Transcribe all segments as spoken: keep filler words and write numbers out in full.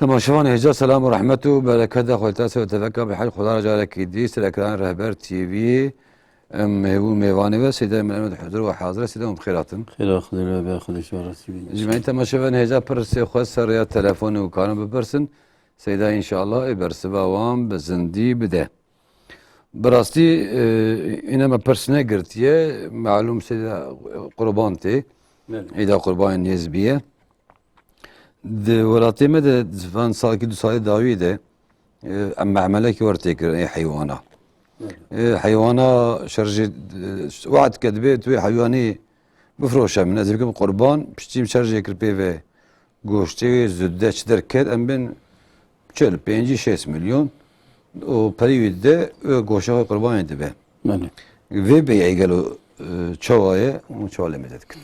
Temaşevan hêja selam û rehmet û bereketa xwe li te ser teveka bihel Xweda re carekî dî ser ekranê Rehber T V. Em hêvû mêvanê ve Seyda Min Emed huzur ve hazir e. Seyda min bi xêr hatin. Xêra Xwedê re be, Xwedê ji we razî be. Ji me temaşevan hêja pirsê xwe ser rêya telefonê û karin bipirsin. Seyda înşallah ê bersiva wan bi zindî bide. Bi rastî, e, îne me pirs negirtiye. Malûm Seyda Qurban tê. Belê. Îda Qurbanê nêz bîye. Di welatê me de van salkî du salê dawî de, e, em memelekî wer tê kirin ê heywana. Belê. E, heywana şerjê, e, we'd ke dibê tu wê heywanî bifroşe min, ez ê bikim qurban, piştî min şerjê kir pê ve goştê wê zû de çi derket, em bên çil, pêncî, şêst milyon û perî wî de wê goşa xwe qurbanê dibe. Belê. Vê beyê gelo, e, çawa ye û çawa lê me dikin?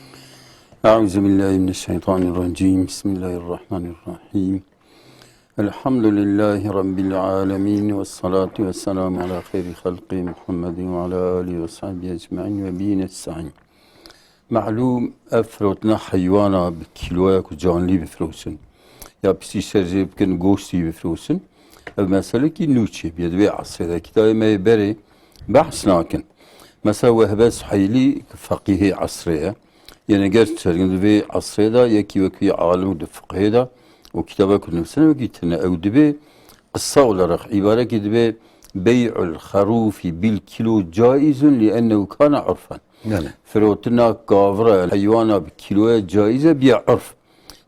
Eûzubillahimineşşeytanirracîm. Bismillahirrahmanirrahîm. Elhamdülillahi Rabbil âlemîn ve salatu ve selamu ala xeyri halqi Muhammedin ve ala alihi ve sahbihi ecmaîn ve bihi nesta'în. Malûm, ev firotina heywana bi kîloya ku canlî bifiroşin, ya piştî şerjê bikin, goştî bifiroşin, ev meselekî nû çêbûye. Di vê esrê de, kitabê me yê berê behs nakin. Mesela Wehbe Suheylî, ki feqîhê esrê ye, yê ger çergin di vê esrê de, yekî wekî alim di fiqhê de û kitaba ku nivîsine wekî tune. Ew dibê qisa olarak îbarekî dibê, bey'ul xerûfî bil kîlo caîzun li ennehu kane urfen. Belê. Firotina gavra, heywana bi kîloya caiz e, biya urf.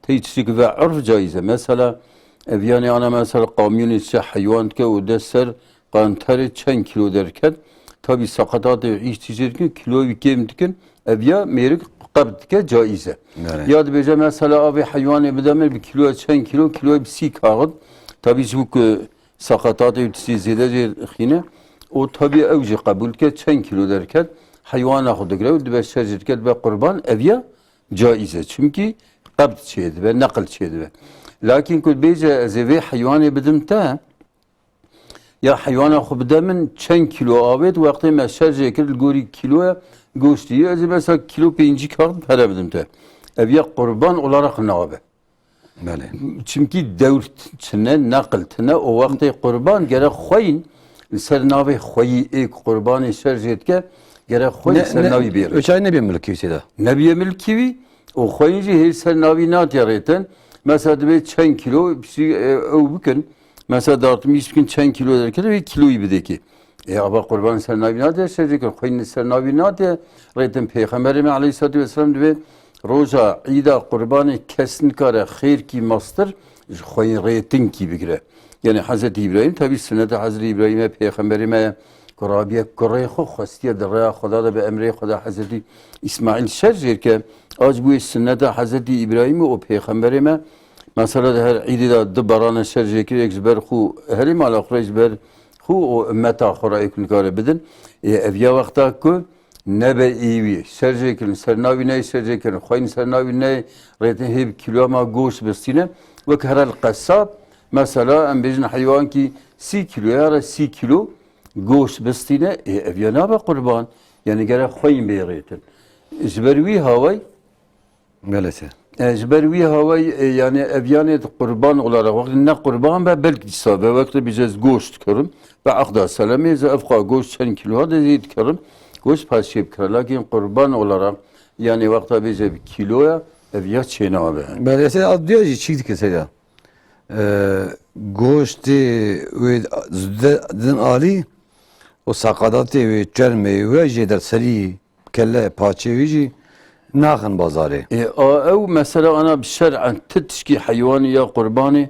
Tey çiçik ve urf caiz e. Mesela, ev yanî ana mesela kamyonê çi heywan dike û de ser qanterê çend kîlo derket. Tabî saqatatê îş tîjê dikin, kîloyê wî kêm dikin. Ev ya mêrik qebd dike, caiz e. Belê. Ya dibêje mesela avê heywanê bide min bi kîloya çend kîlo, kîloyê bi sî kaxid. Tabî ji bo ku saqatatê û tiştê zêde jê xîne, û tabî ew jî qebûl dike, çend kîlo derket, heywana xwe digire û dibe şer jê dike, dibe qurban, ev ya caiz e. Çimkî qebd çêdibe, neqil çêdibe. Lakin ku bêje, ez ê vê heywanê bidim te, ya heywana xwe bide min, çend kîlo avêt, wextê me şer jê kir, li gorî kîloya goştî, ez ê mesela kîlo pêncî kaxid pere bidim te. Ev ya qurban olarak nabe. Belê. Çimkî dewr t-, çine, neqil tine, o wextê qurban gerek xweyîn li ser navê xweyî ê ku qurbanê şer jê dike, gerek xweyîn li ser navî bêrê. Öçay nebiye milkî wî Seyda. Nebiye milkî wî, û xweyîn jî hê li ser navî natiye rêtin. Mesela dibê çend kîlo, piştî, e, ew bikin, mesela dartmîş bikin çend kîlo derkete, wê kîloyî bidekê. Ê ava qurban ser navî nade şerî kir, xweyîn ser navî nade. Rêtin Pêxemberê me aleyhissalatu vesselam dibê roja îda qurbanê kes nikare xêrkî mastir ji xweyîn rêtinkî bigire. Yani Hezretî Îbrahîm, tabî sunneta Hezretî Îbrahîm e, Pêxemberê me ye, ku rabiye kurê xwe xwestiye di rêya Xweda de bi emrê Xweda Hezretî Îsmaîl şer jêr ke. Aç bûye sunneta Hezretî Îbrahîm û Pêxemberê me. Mesela di her îdê de du berane şer jêkir, yek ji ber xwe herî mala xwe re, ji ber xwe û ummeta xwe re ê ku nikare bidin. Ê, ev ya wexta ku nebe êwî, şer jê kirin, ser navî neyê şer jê kirin, xweyîn ser navî neyê, rêtin hê bi kîloya ma goşt bistîne. Wek here li qesab, mesela em bêjin heywankî sî kîlo ya re sî kîlo goşt bistîne, ê, ev ya nabe qurban. Yani gerek xweyîn bê rêtin. Ji ber wî haway, Belê se. E, ji ber wî hawayî, e, yani ev yanê di qurban olarak, wextê ne qurban be, belkî dîsa be, wextê bêje ez goşt dikarim, be aqda selemê, ez evqa goşt çend kîlo hate zê dikarim, goşt paşê bikira. Lakin qurban olarak, yani wexta bêje bi kîloya, ev ya çênabe. Belê se, ad diya jî çîk dike Seyda. E, goştê wê zûde din alî û saqadatê wê çermê wê jê derserî kelle paçê wî jî naxin bazarê. Ê, a, ew mesela ana bi şer'en ti tişkî heywanî ya qurbanê,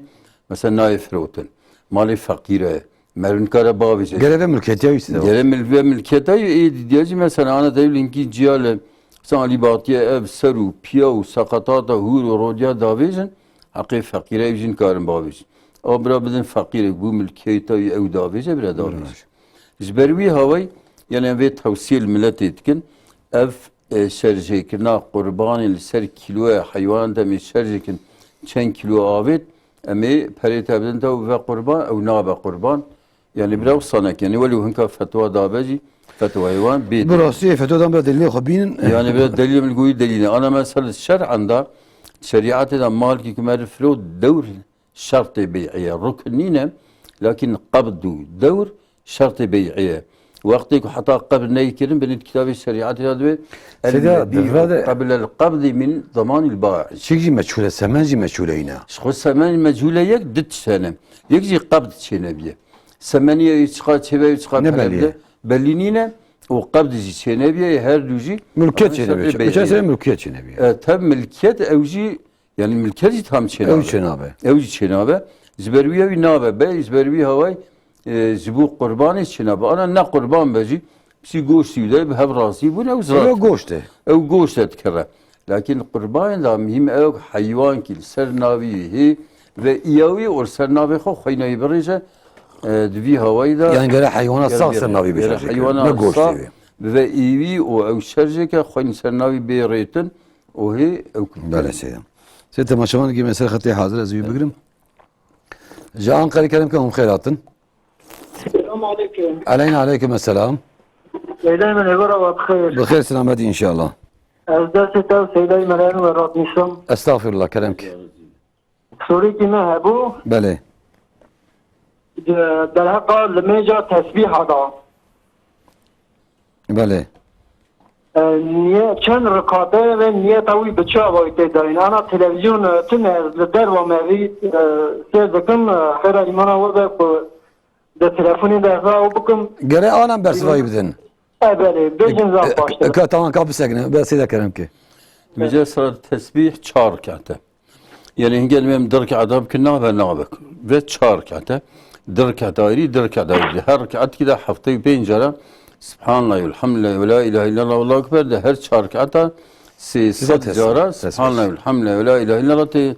mesela nayê firotin. Malê feqîr e. Meriv nikare bavêje. Gere ve milketiya wî side. Gere mil-, ve milketiya wî, ê didiya jî mesela ana dewlinkî ciya li, mesela alî batiye ev ser û piya û saqatata hûr û rodiya davêjin, heqê feqîre ew jî nikarin bavêjin. A bira bidin feqîrek bû milkiyeta wî ew davêje, bira davêjin. Ji ber wî hawayî, yani em vê tewsiyê li miletê dikin, ev, e, şerjêkirina qurbanê li ser kîloya heywanan de em ê şerjêkin çend kîlo avêt, em ê perê te bidin te û ve qurban, ew nabe qurban. Yani bira wisa neke. Yani welî hinka fetwa dabe jî, fetwayê wan bê. Bi rastî fetwa dan bira delîlê xwe bînin. Yani bira delîlê min goyî delîlê. Ana mesela şer'an da, şerîatê de malkî ku meriv firot dewr şertê bey'ê ye. Rukn nîne, lakin qebd û dewr şertê bey'ê ye. Wextê ku heta qebd neyê kirin, binê di kitabê şerîetê de divê Seyda, el-mebî'u di vir de qebl el-qebdî min damanil ba'i. Çik jî meçhûl e, semen jî meçhûl e yine. Ji xwe semen meçhûl e, yek di tişt hene. Yek jî qebd çênebiye. Semeniye wî çiqa çêbe wî çiqa Nebelî pere ye. bide. Belî nîne û qebd jî çênebiye, her du jî Milkiyet ama çênebiye. şertê bey'ê Çi-, çi ye. milkiyet çênebiye. E, tabi milkiyet ew jî, yani milkiyet jî tam çênabe. Ew çênabe. Ew jî çênabe. Ji ber wî ew jî nabe. Be, ji ber wî haway, e, ji bo qurbanê çênabe. Ana ne qurban be jî, piştî goştî de bi hev razî bûn, ew Ew zirat. goşt e. Ew goşt e dikeve. Lakin qurbanê de muhîm ew heywankî li ser navî hê ve îyawî û li ser navê xwe xweyna wî birêje, e, di vî hawayî de Yani gere heywana gere sağ bê-, ser navî gere bişerjê heywana ne goştê sağ wê. Ve îwî û ew şerjeke xweyna ser navî bê rêtin û hê ew kul Belê seyda. Sê temaşevan ki mesele xetê hazir ez wî bigrim. Ji Ankara'yı kerem ke hûn xêr hatin. Selamun aleyküm. Aleyna aleyküm esselam. Leyla min êvara we bi xêr. Bi xêr selametî inşallah. Ez destê te û Seydayê Meryemê we radnîsim. Estağfirullah, kerem ki. Sorêkî me hebû. Belê. Di derheqa limêja tesbîha da. Belê. E, niye-, çend rikate ve niyeta wî bi çi avayî tê dayîn? Ana televîzyon, e, tune ez li derva me vî, e, sêr dikim, e, xêra îmana we be ku di telefonê de ez ew bikim. Gere anan bersivayî bidin. E, belê, bêjin zaf E, baştir. Ka tamam, ka bisekine, be seyda kerem ki. Dibêje salat tesbîh çar rekat e. Yani hingel em di rekat bikin nabe, nabe. Ve çar rekat e. Di rekat ayrı, di rekat ayrı. Her rekat ki de heftê pênc cara Subhanallah, Elhamdülillah, ve la ilahe illallah, Allahu Ekber de her çar rekata sê sed Tesbih, cara tesbih. Subhanallah, Elhamdülillah, ve la ilahe illallah tê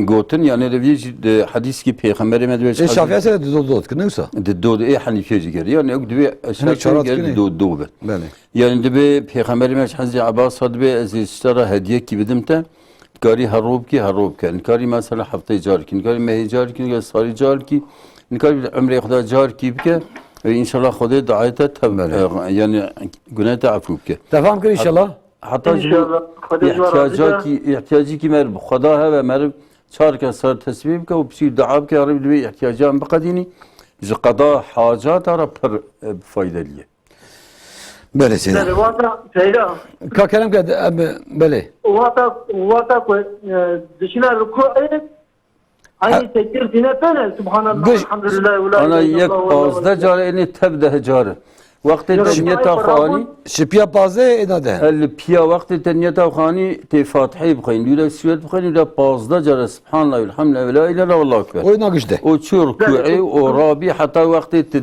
gotin. Yani de vî jî de hadîs ki Peyxamberê me de E, Şafî sere di do do dikin, ne wisa? Di do, e, Hanîfê jî gere. Yani ew divê Hinek şertê çara gere dikin, di e? do do be. Belê. Yani divê Peyxamberê me hezî Abbas divê ez ê ji te re hediyekî bidim te. Nikarî her rû bikî, her rû bike. Nikarî mesela hefteyê carkî, nikarî mehê carkî, nikarî salî carkî, nikarî emrê Xweda carkî bike. Ve inşallah Xwedê duayê te tev-, Belê. e, yani gunehê te efû bike. Te fam kir inşallah. Heta ji bo İnşallah. Xwedê ji we razî be. ihtiyacakî, ihtiyacîkî meriv bi Xweda heve meriv çar kes sar tesbîh bike û piştî dua bike, ya Rebî divê ihtiyacan biqedînî. Ji qeda hacata re pir, e, faydelî ye. Belê seyda. Belê, wata seyda. Ka kerem ke, em, belê. Wata, wata ku, e, dişine rukû e, aynı tekbir zîne pene, Subhanallah, Elhamdülillah, ve la Ana ilahe yek illallah, Allahu pazdeh Ekber. Care, ênê tev deh care. Wextê Yok, te niyeta ay xwe anî, Şipiya pazdeh êna deh. El piya wextê te niyeta xwe anî, tê Fatiheyê bixwîn, dû de sûret bixwîn, dû de pazdeh care Subhanallah, Elhamdülillah, ve la ilahe illallah, Allahu Ekber. O êna giş de. O çû rukûê, o rabî, heta wextê te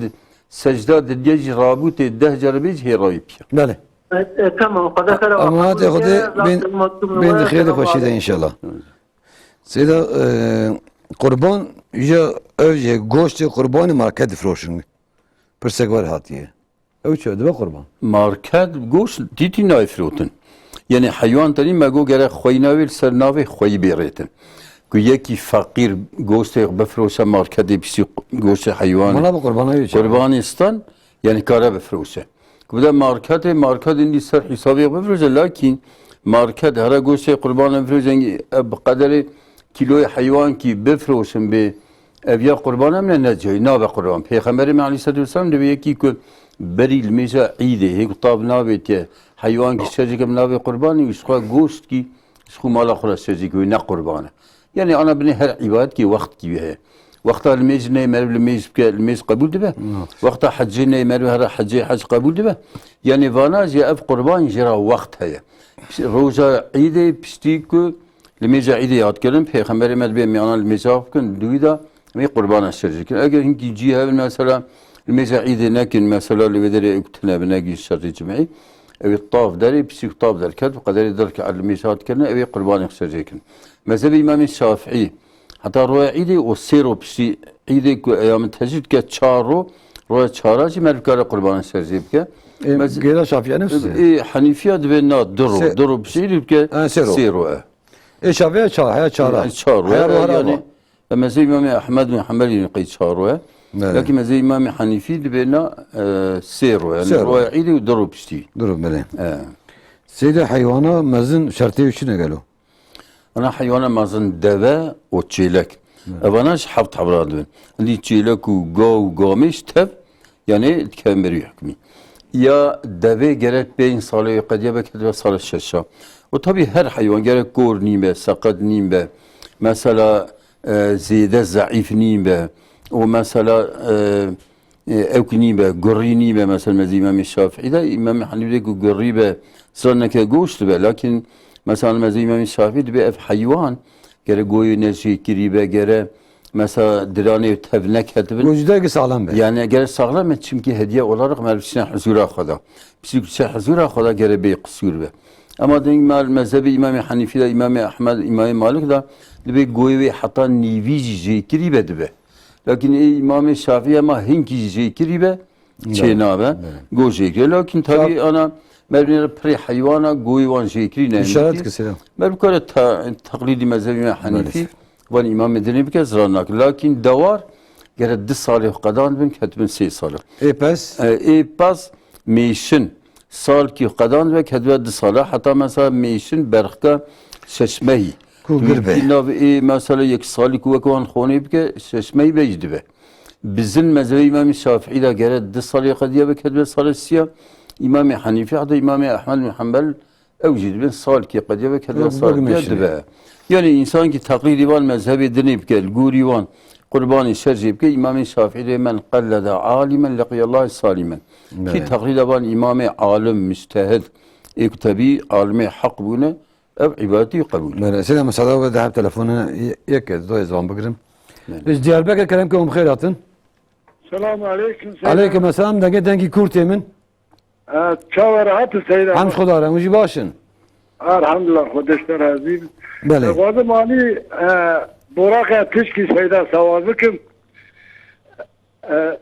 Secda di diye jî rabû tê deh care bê jî hê rawî piya. Belê. E, e, tamam, Xwedê xêra Emanetê Xwedê qebûl bê, bê, bê di xêr û xweşî de inşallah. Seyda, e, qurban, ya ev jê goştê qurbanê market difroşin. Pirsek wer hatiye. Ew çi, dibe qurban? Market goşt dîtî nayê firotin. Yani heywan tenî me got gerek xweyna wê li ser navê xweyî bê rêtin. Ku yekî feqîr goştê bifroşe marketê piştî goştê heywanê. Mala bi qurbana wê çi? Qurbanê stan, yani kare bifroşe. Ku bide marketê, market êndî ser hesabê bifroşe, lakin market here goştê qurbanê bifroşe, yani, e, bi qederê kîloyê heywankî bifroşin bê ev ya qurban em ne, ne cayî, nabe qurban. Pêxemberê me aleyhisselatu vesselam dibê yekî ku berî limêja îdê, hê ku tav navêtiye, heywankî şerjêke bi navê qurbanî û ji xwe goştkî ji xwe mala xwe re şerjêke wê ne qurban e. Yani ana binê her îbadetkî wextkî wê heye. Wexta limêj neyê meriv limêj bike, limêj qebûl dibe. Wexta hecê neyê meriv here hecê hec qebûl dibe. Yani vana jî ev qurban jê re wext heye. Roja îdê piştî ku limêja îdê yad kirin, Pêxemberê me dibê em ana limêja bikin, di wî de em ê qurbana şerjê kin. Eger hinkî cî hebin, mesela, limêja îdê nekin, mesela, li vê derê ew tune bi negî şerê cimî, ew ê tav derê, piştî ku tav derket, bi qederê derke limêja hat kirine, ew ê qurbanê xwe şerjê kin. Mezhebê Îmamê Şafîî, heta roja îdê û sê ro piştî îdê ku eyamê tecrîd ke çar ro, roja çara jî meriv kare qurbana şerjê bike. E, Mez-, gêra Şafîî ne wisa? E, Henîfiya dibê na du ro, Se- du ro piştî îdê bike Ha, sê ro. sê ro e. Ê Şafî ya ça-, heya çara. Yani çar ro, Heya e, roha yani, rava. e, mezhebê Îmamê Ehmed bin Hanbel yine qey çar ro e. Evet. Lakin mezhebê Îmamê Henîfî dibê na, e, sê ro, yani Sê ro. roja îdê û du ro piştî. Du ro, belê. E. Seyda heywana mezin şertê wî çi ne gelo? Ana heywana mezin deve û çêlek. Evana ji heft hebran dibin. Hindî çêlek û gav û gamêş tev, yanî dikeve merivî hikmî. Ya devê gerek pênc salê wê qediya be ketibe sala şeşa. Û tabî her heywan gerek kor nîn be, seqet nîn be. Mesela, e, zêde zeîf nîn be. Û mesela, e, e, ewk nîn be, gurî nîn be. Mesela mezhebê Îmamê Şafîî de, Îmamê Henîfî de ku gurî be, zira neke goşt be. Lakin mesela mezhebê Îmamê Şafîî dibe ev heywan gere goyê ne jêkirî be, gere mesela diranê tev neketibin. Wicudeke saxlem be. Yani gere saxlem be, çimkî hediye olarak meriv çine huzura xwe da. Pisîk çe huzura xwe da gere bê qisûr be. Ama deng mal mezhebê Îmamê Henîfî de, Îmamê Ehmed, Îmamê Malik de dibe goyê wê heta nîvî jî jêkirî be dibe. Lakin ê Îmamê Şafîî ema hinkî jî jêkirî be, çê nabe. Belê. Go jêkirî. Lakin tabî ana meriv nêre pirê heywana goyê wan jêkirî ne. İşaret kisira. Meriv kare ta-, teqlîdî mezhebê me Henîfî, van îmamê dinê bike, zira nake. Lakin dewar gere du salê xwe qedan bin, ketibin sê salê. Ê pez? E, ê pez mêşin. Salkî xwe qedan dibe, ketibe du sala, heta mesela mêşin berxika şeş mehî. Ku gir be. Mümkün nav ê mesela yek salî ku wek wan xonê bike, şeş mehî be jî dibe. Bizin mezhebê Îmamê Şafîî de gere du salê qediya be ketibe salê siya. Îmamê Henîfî heta Îmamê Ehmed bin Hanbel ew jî dibin salkî qediya be ketibe salê dibe. Yani însan ki teqlîdî van mezhebê dinê bike, li gorî wan qurbanê şer jê bike, Îmamê Şafîî dê men qellede alimen leqiyallah salimen. Kî teqlîda van îmamê alim, mujtehid, ê ku tebî alimê heq bûne, ev îbadetî qebûl. Belê, Seyda, misada be, deheb telefonu ye-, yek ez doyê ziwan bigirim. Belê. Ji Diyarbekir kerem ke hûn bi xêr hatin. Selamu aleykum, Seyda. Aleykum selam, dengê dengî kûrtê min. E, çawa rehat in, Seyda? Hemd Xweda re, hûn jî baş in. Elhamdulillah, Xwedê ji te razî bin. Belê. E, xwazim anî, e, boraqe tişkî Seyda sewal bikim. E,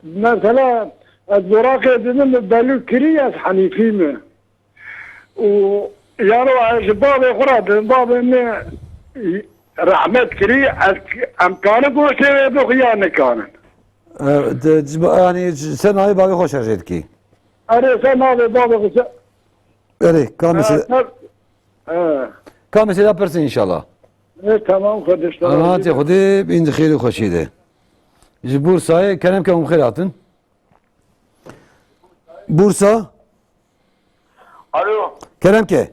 Mesela, ez boraqê didim, min belû kirî, ez Henîfî me. Û yaro ez ji bavê xwe re didim, bavê min rehmet kirî, ez, em karin goştê wê bixwin ya nikarin? E, de, ci-, yani, ser navê bavê xwe şerjê dikî? Erê, ser navê bavê xwe şer- Erê, ka mesela, e, ser-, e. Ka mesela pirsin inşallah. E, tamam, Xwedê ji te razî be. Amanatê Xwedê bin di xêr û xweşî de. Ji Bursayê kerem ke hûn xêr hatin. Bursa. Alo. Kerem ke.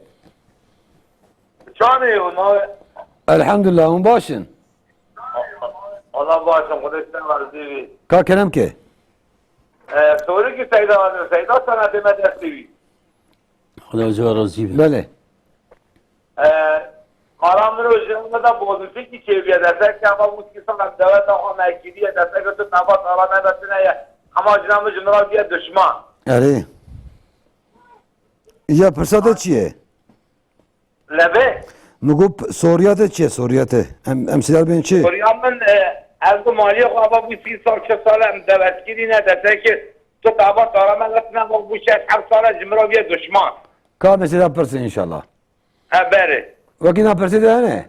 Çanê o navê? Elhamdulillah, hûn baş in. Allah baş in, Xwedê ji te razî bî. Ka kerem ke. E, sorî ki Seyda, Seyda sana deme destê wî. Xweda ji we razî be. Belê. E, qara min û jina min de bozîfîkî çêbûye, destek ke ava wî sî sal em dewleta xwe mekiriye, destek tu nava tara me de tune ye. Hema jina min ji min re bûye duşman. Erê. Ya pirsa te çi ye? Lebe? Min got, soriya te çi ye, soriya te? Em, em sîdar bên çi? Soriya min, e, ez got maliyê xwe ava bû sî sal, çil sal em dewletkirî ne, destek tu nava tara me de tune, ava bû şeş heft sal e ji min re bûye duşman. Ka mesela pirsin inşallah. E, berê. Wekî na pirsê de hene?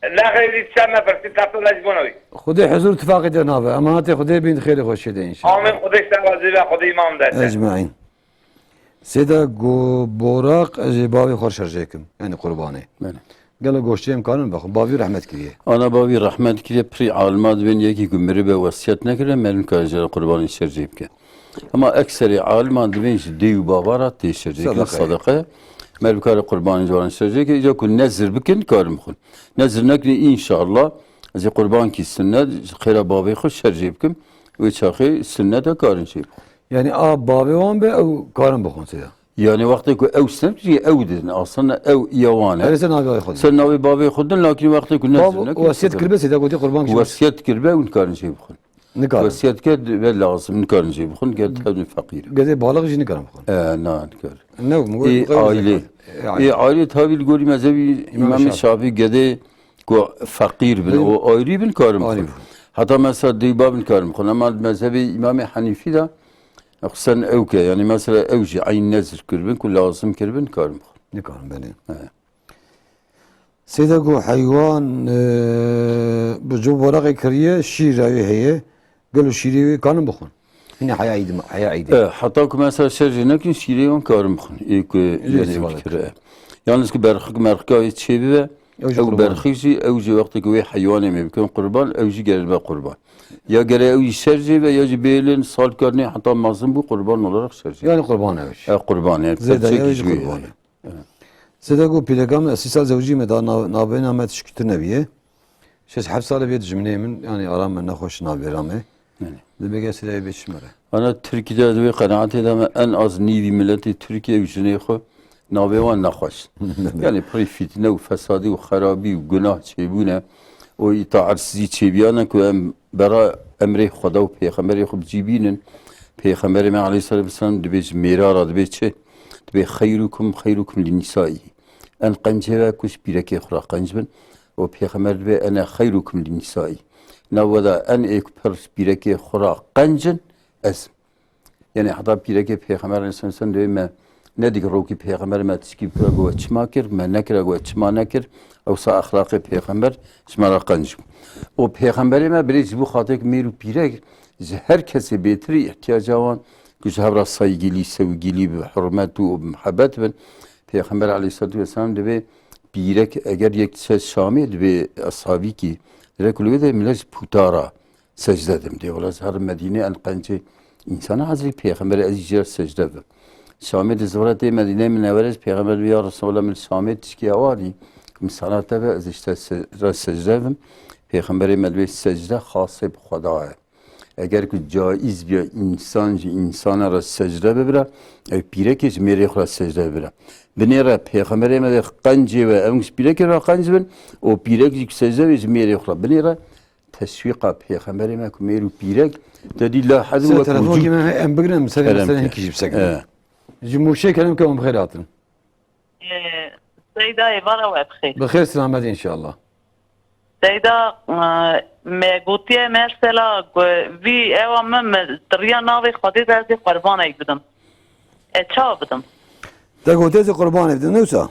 Nexêrî, çend me pirsî, tefsîl ez ji bona wî. Xwedê huzur tifaqê te nabe. Emanetê Xwedê bin xêrê xweşiyê de inşallah. Amîn. Xwedê ji te razî be, Xwedê îmam de te. Ecmaîn. Sêda go-, Boraq, ez ê bavê xwe şerjê kim. Yani qurbanê. Belê. Gelo goştê em karin bexwin. Bavî rehmet kiriye. Ana bavî rehmet kiriye, pirî alima dibên yekî ku miribe wesiyet nekiriye, meriv nikare jê re qurbanê şerjê bike. Ama ekserê aliman dibên ji dê û bava re tê şerjê kirin, sedeqe ye. Meriv kare qurbanê ji wan şerjê ke, îca ku nezir bikin, karin bixwin. Nezir nekin, înşallah, ez ê qurbankî sunnet, ji xêra bavê xwe şerjê bikim, wê çaxê sunnet e, karin jê bixwin. Yani a bavê wan be, ew karin bixwin sêda. Yani wextê ku ew sunnet jî ew didin, aslında ew iya wan e. Her ser navê xwe din. Ser navê bavê xwe din, lakin wextê ku nezir nekin, wesiyet kiribe sêda, gotî qurbankî şerjê. Wesiyet kiribe, ew nikarin jê bixwin. Nikarin. Wesiyet kir, ve lazim, nikarin jê bixwin, ger tevnî feqîr. Gedê balix jî nikarin bixwin. E, na, nikar. Ne, ê ailê. Ê ailê tabî li gorî mezhebî Îmamê Şafî gedê ku feqîr bin, o ayrî bin, karin bixwin. Heta mesela dê û bav nikarin bixwin. Ama mezhebê Îmamê Henîfî de, xusûsen ew ke, yani mesela ew jî eyn nezir kiribin, ku lazim kiribin, karin bixwin. Nikarin, belê. He. Sêde ku heywan, e, bi cû boraqê kiriye, şîr ew heye, gelo şîrê wê kanin bixwin? Hîne heya îdî, heya îdî. E, heta ku mesela şer jê nekin, şîrê wan karin bixwin. Ê ku, yanî, ew dikire. Yalnız ku berxik merxika wê çê bibe, Ew jî Ew qurban. Berxî jî, ew jî wextê ku wê heywanê me bikin qurban, ew jî gere be qurban. Ya gere ew jî şer jê ve ya jî bêlin, sal karnê heta mezin bû, qurban olarak şer jê. Yani qurban ew jî. E, qurban, yani, Zêde, perçek ew jî jî wê qurban yani. E. Zêde got, pîreka me, sî sal zewicî me da nav-, navbeyna me tişkî tune bîye. Şeş heft sal bê dijminê min, yani ara me nexweş navbêra me. Yani. Dibê gel sirayê bê çi mere. Ana Tirkî de, di wê qenaetê de me en az nîvî miletê Tirkiyê û jinê xwe navê wan nexweş. Yani pirî fîtne û fesadî û xerabî û gunah çêbûne û îtaatsizî çêbiyane ku em bera emrê Xweda û Pêxemberê xwe bi cî bînin. Pêxemberê me aleyhisselatu vesselam dibê ji mêra re dibê çi? Dibê xeyrukum xeyrukum li nisaihi. En qencê ve ku ji pîrekê xwe re qenc bin. Û Pêxember dibê ene xeyrukum li nisaihi. Nav we de en ê ku pir ji pîrekê xwe re qenc in, ez im. Yani heta pîrekê Pêxember aleyhisselam dibê me nedik rokî Pêxember me tişkî bikira ku we çima kir, me nekira ku we çima nekir, ewsa exlaqê Pêxember ji me re qenc bû. Û Pêxemberê me birê ji bo xatirê mêr û pîrek ji her kesê bêtirî îhtiyaca wan ku ji hev re saygilî, sewgilî bi hurmet û bi muhebet bin. Pêxember aleyhisselatu vesselam dibê pîrek eger yek diçe Şamê dibê eshabîkî dire ku li wê de millet ji pûta re secde dim. Dê wela ez herim Medînê en qencê însana hezirî Pêxemberê ez jî jê re secde bim. Şamê dizivire tê Medîneyê Minewere ji Pêxember dibê ya Resulallah min Şamê tişkî hewa dî, min sana te be ez ji te se-, re secde bim. Pêxemberê me dibê secde xasê bi Xweda ye. Eger ku caiz biya însan ji însana re secde bibira, ew pîrekê ji mêrê xwe re secde bibira. Binê re Pêxemberê me dê qencê ve, ew ji pîrekê re qenc bin û pîrek jî ku secde bê ji mêrê xwe re. Binê re teşwîqa Pêxemberê me ku mêr û pîrek te dî la hed Ser wek telefon wicûd ki me em bigrin, em serê Kerem meselê ke. Hinkî jî bisekinin. E. Ji Mûşê kerem ke em bixêr hatin. Ee, Seyda, êvara we bixêr. Bi xêr selamet inşallah. Seyda, e, me gotiye mesela, e, vî ewa min, min di riya navê Xwedê de ez ê qurbanek bidim. E, çawa bidim? Te gotiye ez ê qurbanek bidim, ne wisa?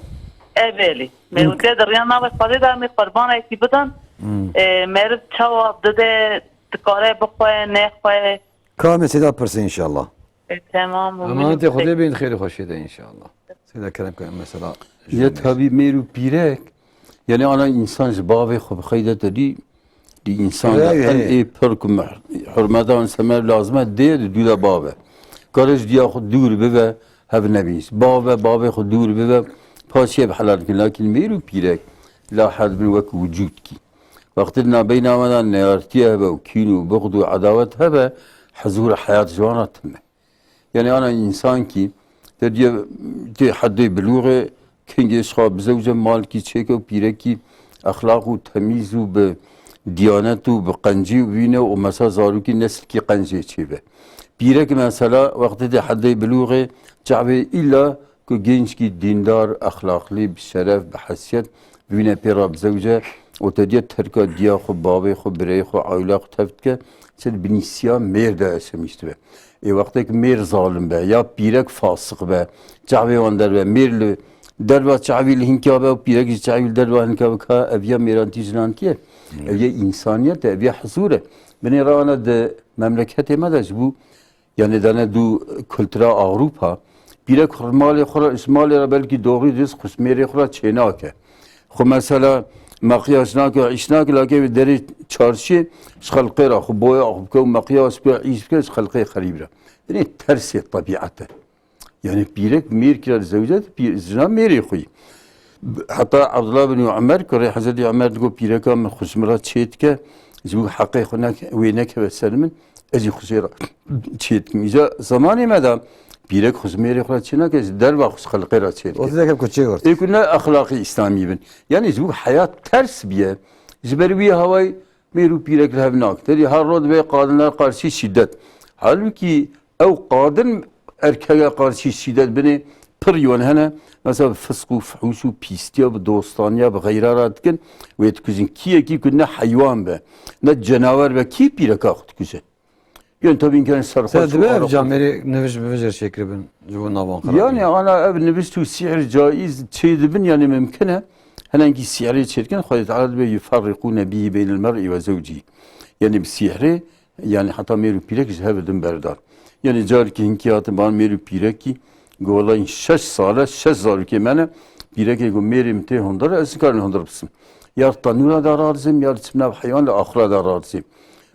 E, belê. Me Him- gotiye di riya navê Xwedê de em ê qurbanekî bidim. Hmm. E, meriv çawa dide, dikare bixwe, nexwe? Ka me Seyda pirse inşallah. E, tamam, Emanetê Xwedê bên xêr û xweşiyê de inşallah. Seyda kerem ke mesela. Ya jî tabî mêr û pîrek, yani ana însan ji bavê xwe bi xeyde te dî, dî însan de Hey, en hey. ê pir ku me hurmeta wan semer lazim e, dê di dû de bav e. Kare ji diya xwe dûr bive, hev nebîn. Bav e, bavê xwe dûr bive, paşiye bi helal dikin. Lakin mêr û pîrek, la hed bin wek wicûd kî. Wextê di navbeyna me de neyartiye hebe û kîn û buxd û edawet hebe, hizûr heyat ji wan re tune. Yani ana însan kî te diye tê heddê bilûxê, kingê ji xwe bizewce, malkî çêke û pîrekî exlaq û temîz û bi diyanet û bi qencî û bîne û mesela zarokî neslkî qencê çêbe. Pîrek mesela wextê tê heddê bilûxê, çavê îlla ku gençkî dîndar, exlaqlî, bi şeref, bi hesiyet, bibîne pê re bizewce û te diye terka diya xwe, bavê xwe, bireyê xwe, aîla xwe tev dike, çi di binî siya mêr de yaşemîş dibe. Ê wextê ku mêr zalim be, ya pîrek fasiq be, çavê wan derbe, mêr li derva çavî li hinka be û pîrek jî çavî li derva hinka be, ka ev ya mêrantî jinantî ye, ev ya însaniyet e, ev ya hizûr e. Binê re ana di memleketê me de ji bo Yani dane du kultura Avrupa, pîrek xwe malê xwe re, ji malê re belkî doğru düz xwe ji mêrê xwe re çênake. Xwe mesela makyaj nake, îş nake, lake wê derê çarşiyê ji xelqê re xwe boya xwe bike û makyaj bike, îş bike ji xelqê xerîb re. Binê tersê tebîet e. Yani pîrek mêrkî re dizewicet, pî-, jina mêrê xwe yî. Heta Abdullah bin Umer, kurê Hezretî Umer digot, pîreka min xwe ji min re çê dike, ji bo heqê xwe nek-, wê nekeve ser min, ez jî xwe jê re çê dikim. Îca zemanê me de pîrek xwe ji mêrê xwe re çê nake, ji derva xwe ji xelqê re çê dike. Ê ku ne exlaqê îslamî bin. Yani ji bo heyat ters biye, ji ber wî hawayî mêr û pîrek li hev nakin. Tedî her roj dibê qadinler qarşî şîdet. Halbûkî ew qadin erkeke qarşî şîdet binê pir yon hene. Mesela bi fisq û fuhûş û pîstiya, bi dostaniya, bi xeyra re dikin. Wê dikujin. Kî yekî ku ne heywan be, ne cenawer be, kî pîreka xwe dikuje? Yöntebîn kirin ser xwe Sen çû dibe ev ara xwe. Camêrê nivij bi vijir çêkiribin ji bo navan xirabî. Yani ana ev nivişt û sîhr caiz çê dibin, yani mimkin e. Hinekî sîhrê çêdikin, Xwedê Teala dibe yuferriqûne bihî beynel mer'i ve zewcî. Yani bi sîhrê, yani heta mêr û pîrek ji hev didin berdar. Yani carkî hinkî hatin ban mêr û pîrekî, golayîn şeş sale, şeş zarokê me ne, Pîrekê ku mêrê min tê hundir, ez nikarim hundir bisim. Ya li tenûra de rarizim, ya li çim nav heywan li axura de rarizim.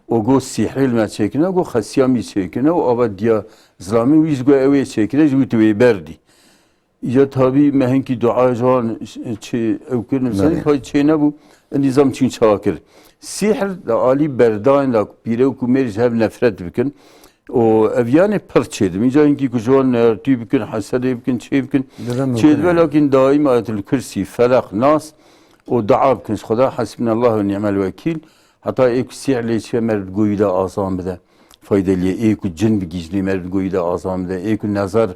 O go sîhrê li me çêkine, go xesiya min çêkine û ava diya zilamê wî ji go ew ê çêkine, ji wî tu wê berdî. Îca tabî me hinkî dua ji wan çi ew kirin, Belê. Pay çê nebû, nîzam çîn çawa kir. Sîhr li alî berdayên de pîrek û mêr ji hev nefret bikin. Û ev yanê pir çêdibin. Îca hinkî ku ji wan nehertî bikin, hesedê bikin, çê bikin. Didem çêdibe bikin. Lakin daîm Ayetul Kursî, Felak, Nas û dua bikin. Ji Xweda Hasbunallah ve ni'mel wekîl. Heta ê ku sîhr lê çiye mer bi goyî de azan bide. Faydelî ye. Ê ku cin bigîjnê mer bi goyî de azan bide. Ê ku nezar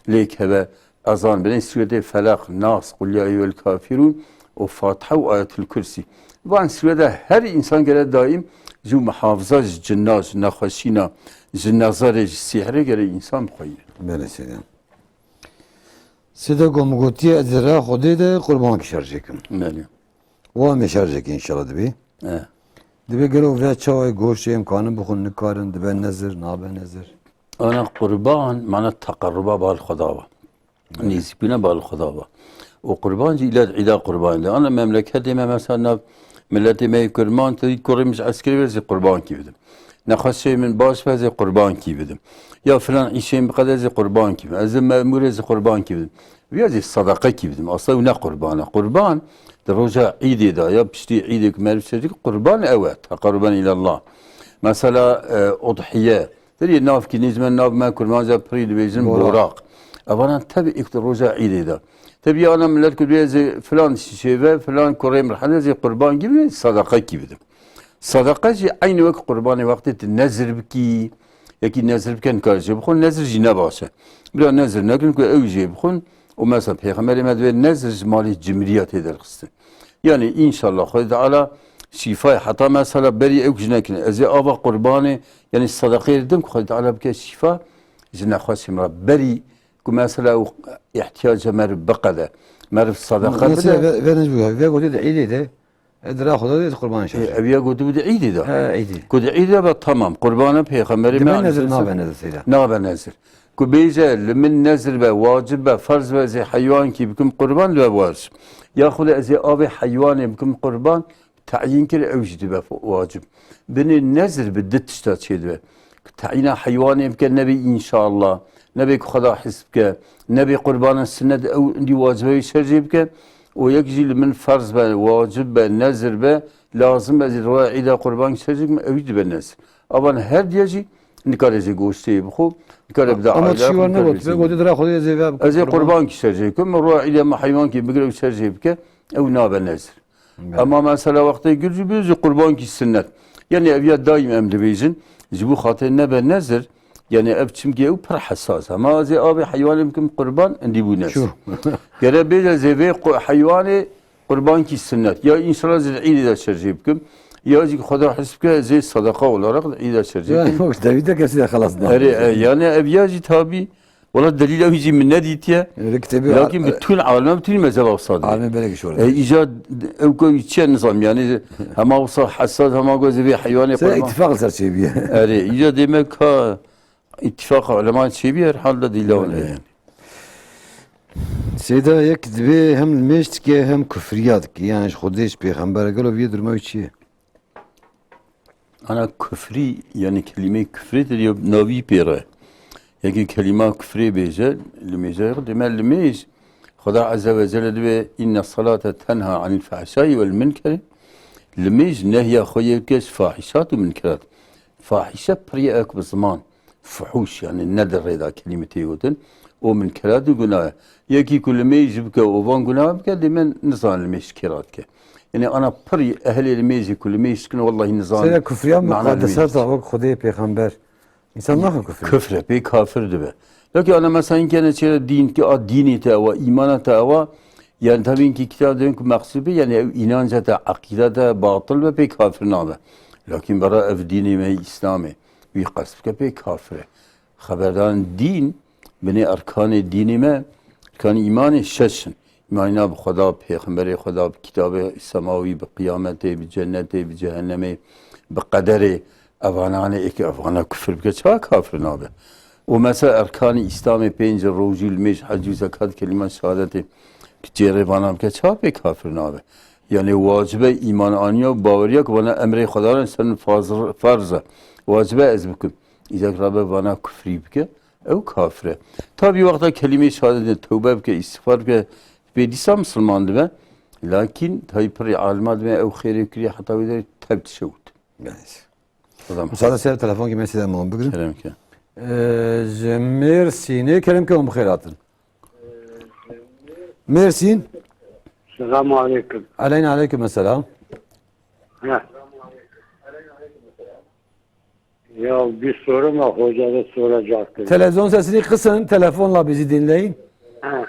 lêk hebe. Ezan binê sûretê Felaq, Nas, Qul ya eyyuhel kafirûn û Fatiha û Ayetul Kursî. Van sûrete her însan gere daîm ji muhafiza ji cinna, ji nexweşîna, ji nezarê, ji sîhrê gere însan bixweyne. Belê seyda. Seyda ku min gotiye ez rêya Xwedê de qurbankî şerjê kim. Belê. Wa em ê şerjê kin înşallah dibê. E. Dibê gelo vê çawa goştê em kanin bixwin nikarin, dibe nezir, nabe nezir. Ana qurban, mana teqerruba bal Xweda wa. Nêzîkbûna bal Xweda ve. Û qurban jî îla di îda qurbanê de. Ana memleketê me mesela nav miletê me yê Kurman, tu kurê min ji eskerê ve zî qurbankî bidim. Nexweşê min baş be zî qurbankî bidim. Ya filan îşê min biqede zî qurbankî bidim. Ez ê memûrê zî qurbankî bidim. Viya zî sadaqekî bidim. Asla ew ne qurban e. Qurban di roja îdê de ya piştî îdê ku meriv çêdike qurban ew e. Teqerruben îlallah. Mesela, e, udhiye. Derê navkî nêzme nav me kurmanca pirî dibêjin Boraq. Boraq. Evana tevî îk di roja îdê de. Tevî ana millet ku dibê ez ê filan şişê ve, filan kurê mirhele ez ê qurban gibin, sadaqekî bidim. Sadaqa jî eynî wek qurbanê wextê tu nezir bikî, yekî nezir bike nikare jê bixwe, nezir jî ne baş e. Bira nezir nekin ku ew jê bixwin, û mesela Pêxemberê me dibê nezir ji malê cimriya tê derxistin. Yani înşallah Xwedê Teala şîfayê heta mesela berî ew jî nekin. Ez ê ava qurbanê, yani sadaqeyê didim ku Xwedê Teala bike şîfa ji nexweşê me. Berî ku mesela ew ihtiyaca meriv biqede. Meriv sadaqa bide. Mesela ve, ve, ve gotê de îdê de, e, dira Xwedê de qurbanê şer. E, ev ya gotî bû di îdê de. He, îdê. Ku di îdê be tamam. Qurbanê Pêxemberê me Dibe nezir aleyhisselam nabe nezir seyda. Nabe nezir. Ku bêje, li min nezir be, wacib be, ferz be, ez ê heywankî bikim qurban dibe wacib. Yaxud ez ê avê heywanê bikim qurban, teyîn kir, ew jî dibe wacib. Binê nezir bi du tişta çêdibe. Teyîna heywanê bike nebê înşallah, nebê ku Xweda his bike, nebê qurbana sinnet ew indî wacibe wî şer jê bike. Û yek jî li min ferz be, wacib be, nezir be, lazim be ez ê roya îda qurban şer jê bikim, ew jî dibe nezir. Avan her diye jî nikare jê goştê bixwe, nikare bide Ama aile, çi wan nikare nebot, jê ve gotî dira Xwedê ez ê ve Ez ê qurban. Qurbankî şer jê bikim, min roya îdê me heywankî bigire û şer jê bike, ew nabe nezir. Evet. Ema mesela wextê gir jî bê jî qurbankî sinnet. Yani ev ya daîm em dibêjin, ji bo xatirê nebe nezir, yani ev çimkî ew pir hesas. Ema ez ê avê heywanê bikim qurban, indî bû nezir. Çû. Gere bêje ez ê vê qu-, heywanê qurbankî sinnet. Ya înşallah ez ê di îdê de şer jê bikim. Ya jî Xweda his bike ez ê sadaqa olarak di îdê de şer jê bikim. Yani, hoş, devî de kesî de xelas da. Erê, e, yani ev ya jî tabî, wela delîla wî jî min nedîtiye. Öyle kitêbê Lakin bi tûn alem tûn mezheba wisa diye. Alem belek şor. E, îca ew ku çiye nizam yani hema wisa hesas hema ku ez ê vê heywanê Sen qurban. İttifak ser çê biye. Erê, îca dême ka îttifaq ulema çê biye, herhalde dîla Evet. wan yani. Seyda yek dibê hem limêj dike hem kufriya dike. Yani ji Xwedê ji pêxember gelo vê duruma wî çi ye? Ana kufrî, yani kelîmeyê kufrê de ya navî pê re. Yekî kelîma kufrê bêje, limêje, deme limêj. Xweda Azze ve Celle dibe, "Inne salate tenha anil fahşai vel munkeri." Limêj nehya xwe yê dike ji fahişat û munkerat. Fahişe pirî ek bi ziman. Fuhûş, yani ne di rêda kelîme tê gotin. O min kera du guna ye. Yekî ku limêj bike û van guna bike, dê me nizan limêj kê ra dike. Yani ana pirî ehlê limêjê ku limêj dikin, wallahî nizan Seyda kufriya mana limêj muqadesata dikin. Wek Xwedê pêxember. Însan naxwe kufrî. Kufre, pê kafir dibe. Lakin ana mesela inkene çêre dîn ki a dînê te ewa, îmana te ewa, yani tabii ki kitab dedim ki meqsûd be, yani ew inanca te, aqîda te batıl be, pê kafir nabe. Lakin bera ev dînê me Îslamê. Wî qest bike pê kafir e. Xeberdan dîn, binê erkanê dînê me, erkanê îmanê şeş in. Îmanîna bi Xweda, bi Pêxemberê Xweda, bi kitabê semawî, bi qiyametê, bi cennetê, bi cehennemê, bi qederê. Evana ane êkê evana kufir bike, çawa kafir nabe? Û mesela erkanê Îslamê pênc, rojî, limêj, hecû, zekat, kelîma şehadetê. Cêrê vana bike, çawa pê kafir nabe? Yani wacibe îman aniya û baweriya ku vana emrê Xweda ne, ser min farz, farz e. Wacibe ez bikim. Îca ki rabe vana kufrî bike, ew kafir e. Tabî wexta kelîmê şehadetê tewbe bike, îstixfar bike, bê dîsa misilman dibe. Lakin tayî pirî alima dibe, ew xêrê kiriye heta wê derê tev dişewit. Neyse. Xwedam Musade ser telefonkî me sîda me wan bigirin. Kerem ke. Ee, ji Mêrsînê kerem ke hûn bi xêr hatin. Mêrsîn. Selamun aleyküm. Aleyna aleyküm selam. Heh. Ya bir sorum var, hoca da soracaktı. Televizyon sesini kısın, telefonla bizi dinleyin. Heh.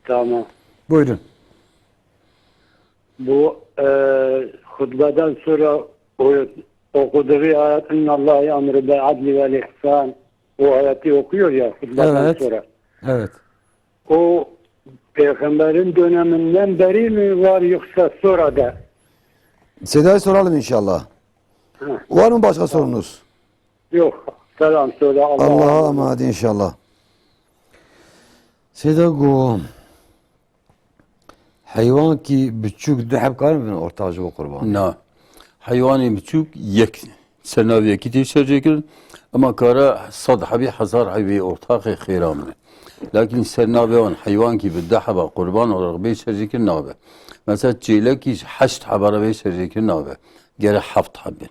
Tamam. Buyurun. Bu, e, hutbeden sonra o, okuduğu ayet, "İnnallaha ya'muru bil adli vel ihsan", o ayeti okuyor ya hutbeden Evet. sonra. Evet. O peygamberin döneminden beri mi var yoksa sonra da? Sedayı soralım inşallah. Ha. Var mı başka sorunuz? Yok. Selam söyle. Allah'a Allah'a emanet inşallah. Seda go. Heywankî biçûk du heb karin bin ortax ji bo qurbanê? Na. Heywanê biçûk yek, ser navê yekî tê şerjêkirin, ema kare sed hebî, hezar hebî ortaxê xêra min e. Lakin ser navê wan heywankî bi du heba qurban olarak bê şerjêkirin nabe. Mesela çêlekî ji heşt heba re bê şerjêkirin nabe. Gere heft heb bin.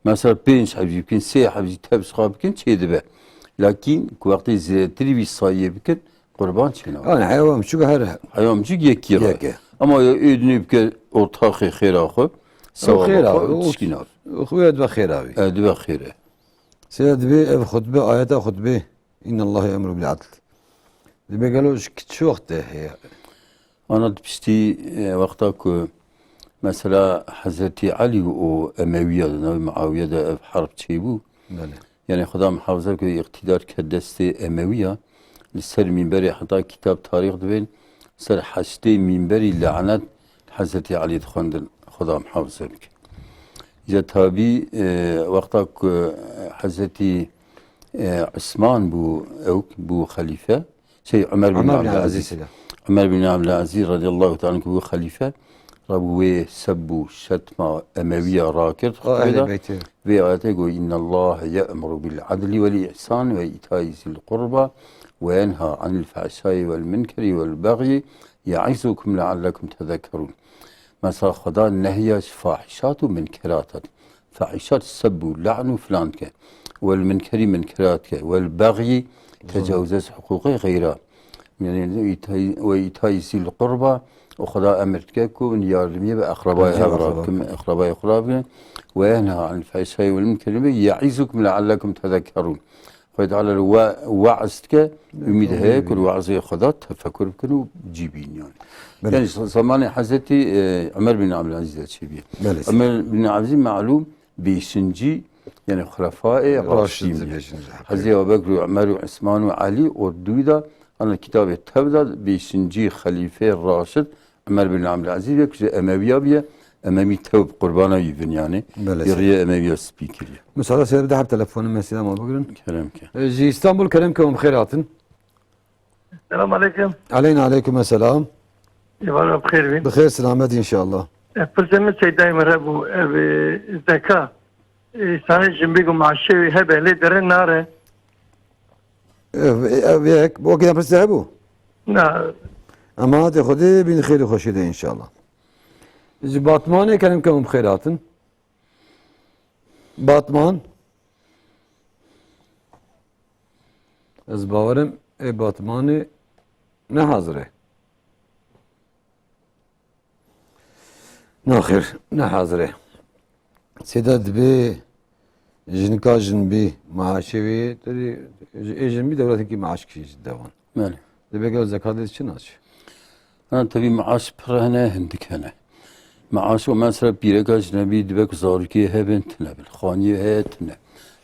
Mesela pênc heb jî bikin, sê heb jî tev ji xwe bikin, çêdibe. Lakin ku wextê zêdetirî vî sayiyê bikin, qurban çênabe. Yani heywan biçûk her Heywan biçûk yekî re. Yek e. Ama ya êdinê bike ortaxê xêra xwe, sewaba xêra xwe, wî, o tişkî nabe. Xwe dibe xêra wî. E, dibe xêre. Sê dibe ev xutbe, ayeta xutbe, "İnnallaha ya'muru bil adl." Dibe gelo ji çi wextê heye? Ana di piştî, e, wexta ku mesela Hezretî Elî û Emewiya di navê Muawiye de ev herb çêbû. Belê. Yani Xuda muhafaza ku îqtîdar ket destê Emewiya, li ser mînberê heta kitab tarîx dibên, ser heştê mînberî lanet Hezretî Elî dixwendin, Xuda muhafaza bike. Îca tabî, e, wexta ku Hezretî, e, Usman bû, ew bû xelîfe, Şey, Umer bin Umer bin Abdülaziz. Abdülaziz, ya. Umer bin Abdülaziz radıyallahu teala anhu bû xelîfe, rabû wê seb û şetma Emewiya rakir. O Xutbê ehlê de beytê. Vê ayetê got, "İnnallâhe ye'muru bil adli vel ihsan ve itâi zil qurba ve yenha anil fahşai vel münkeri vel bagyi yaizukum leallekum tezekkerun." Mesela Xweda nehya ji fahişat û minkerat hat. Fahişat seb û le'nû filan dike. Wel minkerî minkerat dike. Wel bexyî tecawüz ez huquqê xeyra. Yani îtay-, ve îtay zîl qurba, o Xweda emir dike ku hûn yardimiyê bi eqrebayê hev re bikin, eqrebayê xwe re bikin. Ve yenha anil fahişayê wel münkerî ve ye'izukum leallekum tezekkerûn. Xwedê Teala li we we'z dike, umîd heye ku li we'zê Xweda tefekur bikin û cî bînin yani. Belê. Yani zamanê Hezretî, e, Ömer bin Abdülaziz de çêbûye. Belê. Ömer bin Abdülaziz malûm bêşincî, yani xulefayê Raşidîn. Raşidîn bêşincî. Hezretî Ebubekir û Ömer û Osman û Elî û dûyî de ana kitabê tev de bêşincî xelîfê Raşid Ömer bin Abdülaziz ve ku ji Emewiya bûye, Emewî tev bi qurbana wî bin yani. Belê. Yê riyê Emewiya spî kiriye. Misala sê de heb telefonê me sîda ma bigirin. Kerem ke. E, ji Îstanbul kerem ke hûn bi xêr hatin. Selam aleyküm. Aleyna aleyküm selam. Êvara bi xêr bîn. Bi xêr selamet inşallah. E, pirsê min seydayê min re bû. Ev, e, zeka, e, îsanê jinbî ku maaşê wî hebe lê dere nare. Ev, ev yek, bu okey pirsê hebû? Na. Emanet Xwedê bîn xêr û xweşî de inşallah. Ji Batmanê kerem ke hûn bi xêr hatin. Batman. Ez bawerim ê Batmanê ne hazir e. Naxêr, ne hazir e. Sêda dibê jinika jinbî maaşê wê, ê jinbî dewletekî maaş kişî ji dewan. Belê. Dibê gel zekatê çi naçe? Ha, tevî maaş pir hene, hindik hene. Maaş û mesela pîreka jinebî dibe ku zarokê hebin tune bin, xaniyê heye tune.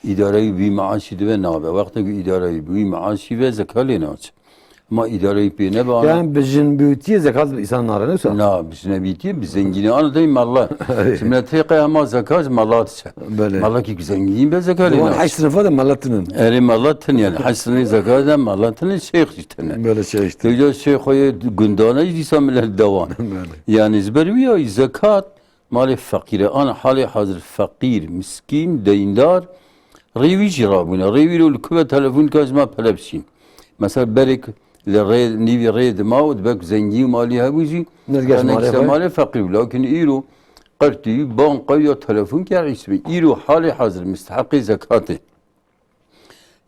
Îdareyî bi wî maaşî dibe nabe. Wextê ku îdareyî bi wî maaşî ve zeka lê naçe. Ma îdareyî pê nebe ana. Yani bi jinbûtiyê zekat îsan nare, ne wisa? Na, bi jinebîtiyê, bi zengînê ana dey mala. Erê. Ji miletê qey hema zekat ji mala diçe. Belê. Mala ki zengîn be zekat lê Wan na. Heşt sinifa de mala tinin. Erê mala tin yani. Heşt sinifa zekat de mala tinin, şêx jî tine. Belê, şêx jî tine. Tevca şêx xwe yê gundane jî dîsa milet dewan. Belê. Yani ji ber wî ya zekat malê feqîr e. Ana halê hazir feqîr, miskîn, deyndar, rê wî jî rabûne. Rê wî ro li ku ve telefon ka ji me pere bişîn. Mesela berek li rê, nîvî rê dima û dibe ku zengî û malî hebû jî, Nirgeş yani malê işte xwe. Malê feqîr bû. Lakin îro qertî, banka ya telefon ke îsmî. Îro halê hazir misteheqê zekatê.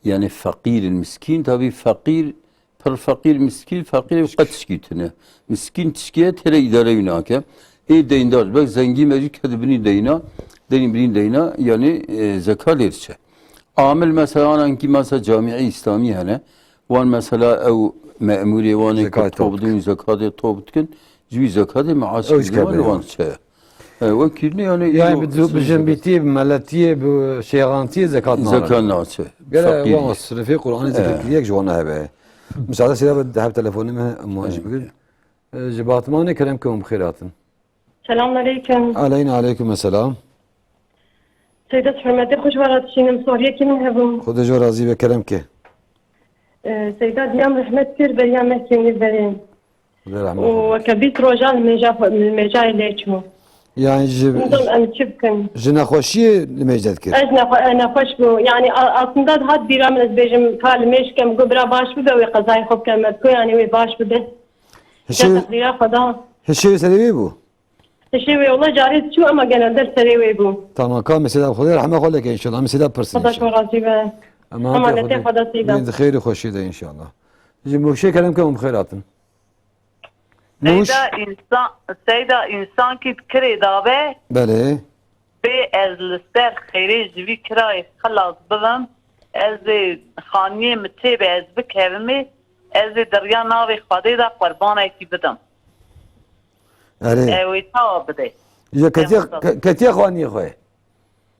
Yani feqîr, miskîn, tabi feqîr, pir feqîr, miskîn, feqîr ew qet tişkî tune. Miskîn tişkî ye, têre îdare wî nake. Ê deyndar, bek zengî me jî kedi binî deyna, denî binî deyna, yani, e, zeka lê diçe. Amil mesela, anan ki mesela camîê îslamî hene, wan mesela ew memûrê wan ê ku Zekatê top top dikin, zekatê top dikin, ji wî zekatê maaş Ew ji kir kevê wan wan. Çe. E, wekî ne yani Yani îro bi du-, bi jinbîtiyê, bi meletiyê, bi şêxantiyê zekat nare. Zekat naçe. Gere Feqîr wan ye. Sinifê Qur'anê zikir E. Kiriye ji wan hebe. Müsaade seyda bi deheb telefonê me muaj E. Bikin. E, ji Batmanê kerem ke hûn bi xêr hatin. Selamünaleyküm. Aleyna aleyküm selam. Seyda, hurmetê xwe ji we re dişînim, soriyekî min hebû. Xwedê ji we razî be, kerem ke. Ee, Seyda, diyam rehmet kir, beriya me kênî berê. Xwedê rehmet Û weke bîst roja li mêja xwe, li mêjayê lê çû. Yani ji, Nizam em çi bikin? Ji nexweşiyê li mêj de dikir? Ez nexwe-, e, nexweş bû. Yani a-, aslında hat bîra min, ez bêjim, ka li mêj kem, got, bira baş bibe, wê qezayê xwe bike, me digot, yani wê baş bibe. Hişê, Teqdîra Xweda. Hişê wê serê wê bû? Hişê wê wela carê diçû, ema genelde li serê wê bû. Tamam, ka mesela Xwedê rehme xwe leke inşallah. Mesela pirsin Xweda inşallah. Xwe razî be. Emanetê Emanetê Xwedê. Xweda Seyda. Bin xeyr û xweşî de inşallah. Ji Mûşê kerem ke hûn bi xêr hatin. Mûş. Seyda insan, Seyda insan ki kirê dabe. Belê. Bê ez li ser xêrê ji vî kirayê xilas bibim, ez ê xaniyê min tê be, ez bikevimê, ez ê di riya navê Xwedê de qurbanekî bidim. Erê. Ew ê çawa bide? Îja ketiye, Ew ke-, ketiye xaniyê xwe.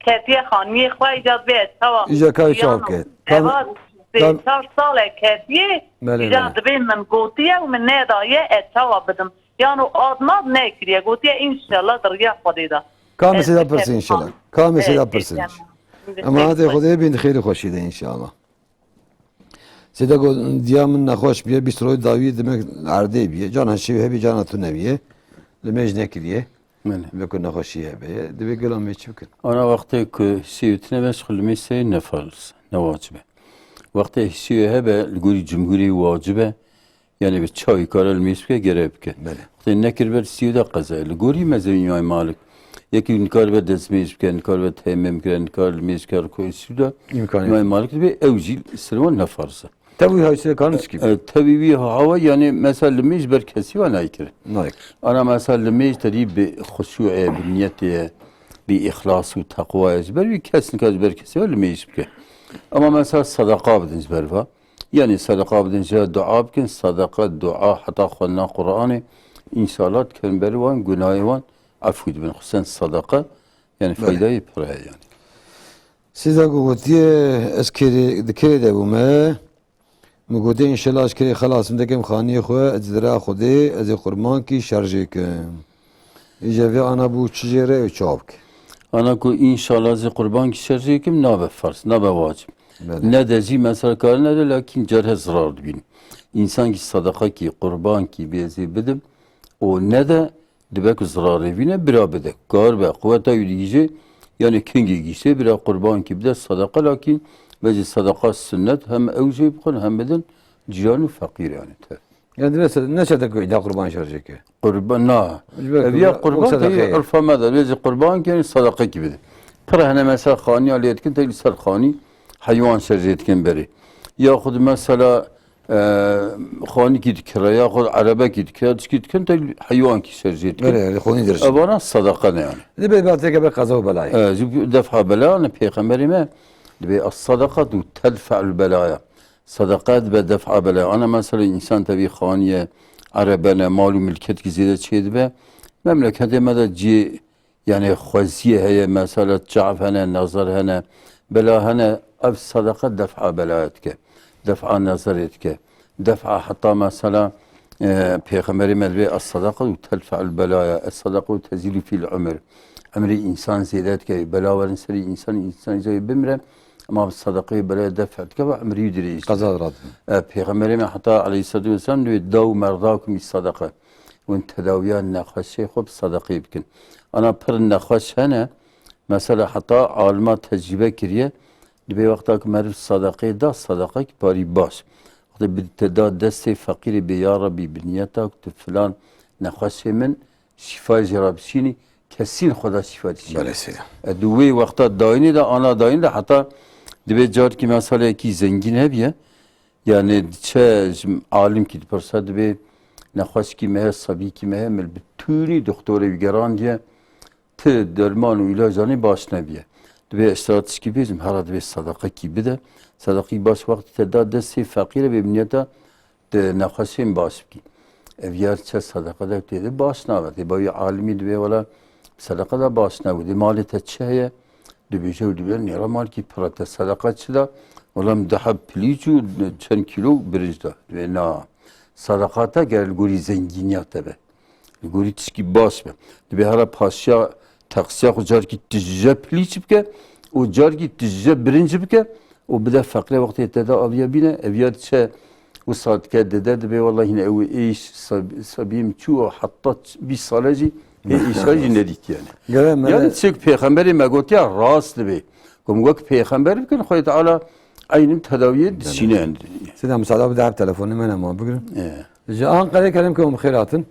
Ketiye xaniyê xwe, îca dibê ez çawa? Îja ka çawa Yano, bike? Tam, eva sê tam. Çar sal e ketiye, Belê, îca belê. Dibê min gotiye û min nedaye, ez çawa bidim? Yano admad nekiriye, gotiye, înşallah di riya Xwedê de. Ka Ez mesela bikem. Pirsin inşallah. Ka mesela Evet, pirsin. Peki, tamam. Emanetê Xwedê bin xêr û xweşî de inşallah. Sêde got, diya min nexweş bûye, bîst roj dawî demek erdê bûye. Cana şêwê hebî, cana tune bûye. Li mêj nekiriye. Belê. Vê ku nexweşî hebe. Divê gela me çi bikin? Ana wextê ku hişê wê tune be, ji xwe li mêj serê ne ferz, ne wacib e. Wextê hişê wê hebe, li gorî cumhûrê wacib e. Yani bi çawa kare li mêj bike, gere bike. Belê. Wextê nekiribe, hişê wê de qeza ye. Li gorî mezhebê Îmam Malik, yekî nikaribe destmêj bike, nikaribe teyemmum bike, nikaribe li mêj bike, rukû sucûd de. Îmkanê. Îmam Malik dibê ew jî li ser wan ne ferz e. Tevî hewsê kan çi E, tevî wî hawa, yani mesela li mêj ber kesî ve nayê kirin. Nayê kirin. Ana mesela li mêj tedî bi xuşû ye, bi niyetê ye, bi îxlas û teqwa ye. Ji ber wî kes nikare ji ber kesî ve li mêj bike. Ama mesela sedeqa bidin ji ber ve. Yani sedeqa bidin, ji dua bikin, sedeqa, dua, heta xwendina Qur'anê, înşallah dikerin ber wan, gunahê wan efû dibin. Xusûsen sedeqa, yani Belê. Faydayê pir heye yani. Sêde ku gotiye, ez kêrê, di kêrê de bûme. Min gotiye, înşallah ez kêrê xelas min dekem xaniyê xwe, ez dira Xwedê, ez ê qurbankî şerjê kim. Îje vê ana bû çi jê re û çawa bike? Ana ku înşallah ez ê qurbankî şerjê kim, nabe ferz, nabe wacib. Belê. Ne de jî mesela kare nede, lakin carhe zirar dibîn. Însan ki sadaqakî, qurbankî bê ez ê bidim, û ne de, dibe ku zirarê vîne bira bide. Kar be, quweta wî digihîje, yani kingê gihîştê bira qurbankî bide sadaqa, lakin vecê sadaqa sunnet, hem ew jê bixwin, hem bidin cîran û feqîr yani te. Yani dibe se-, ne çete ku îda qurban şerjê ke? Qurban, na. Ji ber Ev ku ya be, qurban o te sadaqa ye. Urfa me de, vecê qurban ke yani sadaqa kî bide. Pir hene mesela xaniya lê dikin, te li ser xanî heywan şerjê dikin berê. Yaxud mesela E, xanikî dikire, yaxud erebekî dikire, tişkî dikin, te heywankî şerjê dikin. Belê, belê, xonî derçin. Evana sadaqa ne yani. Dibê ba têke be qeza û belayê. E, ji def'a bela ne pêxemberê me, dibê as-sadaqatu tedfa'ul belaya. Sadaqa dibe def'a bela. Ana mesela însan tevî xaniye, erebe ne, mal û milketkî zêde çê dibe. Memleketê me de cî Yani xweziyê heye, mesela çav hene, nazar hene, bela hene, ev sadaqa def'a belaya dike, def'a nazarê dike. Def'a heta mesela, e, Pêxemberê me dibê, "Es-sadaqatu tedfe'ul belaya, es-sadaqatu tezidu fil umr." Emrê însan zêde dike, bela werin serî însan, însan zêde bimre, ama bi sadaqeyê belaya def' dike ve emrî dirêj. Qeza radin. E, Pêxemberê me heta aleyhissalatu vesselam dibê, "Daw merdakum bis sadaqa." Hûn tedawiya nexweşê xwe bi sadaqeyê bikin. Ana pir nexweş hene, mesela heta alima tecrîbe kiriye, dibê wexta ku meriv sadaqeyê da, sadaqekî parî baş. Wextê bi te da destê feqîrê bê, "Ya Rebî, bi niyeta ku tu filan nexweşê min şîfa jê re bişînî, kesîn Xweda şîfa dişîne." Belê seyda. E, di wê wexta dayînê de, ana dayîn de heta dibê carkî meseleyekî zengîn hebiye, yani diçe ji alimkî dipirse, dibê nexweşkî me heye, sebîkî me heye, min bi tûnî doktorê wî gerandiye, ti derman û îlacanê baş nebiye. Dibê ez te tişkî bêjim, hera dibê sadaqekî bide. Sadaqî baş wextî te da destê feqîre bê bi niyeta tu nexweşên baş bikî. Ev yar çe sadaqa de tê de baş nabe. Tê bavî alimî dibê wela sadaqa de baş nabe. Dê malê te çi heye? Dibêje û dibê nêra malkî pira te sadaqa çi da? Wela min daha pilîç û çend kîlo birinc da. Dibê na. Sadaqa te gere li gorî zengîniya te be. Li gorî tişkî baş be. Dibê hera paşiya teqsiya xwe carkî tije pilîç bike û carkî tije birinc bike û bide feqîrê wextê te de aviye bîne. Ev ya diçe û sadike dide dibê wela hîn ew êş sab-, sabiyê min çû û heta bîst sale jî ê êşa jî nedîtiye ne. Gere me Yani çek pêxemberê me gotiya rast dibê. Ku min wek pêxember bikin, Xwedê Teala eynim tedawiyê dişîne. Seyda, misada bide, ev telefonê me nema bigirin. Ji Ankara'ya kerem ke hûn bi xêr hatin.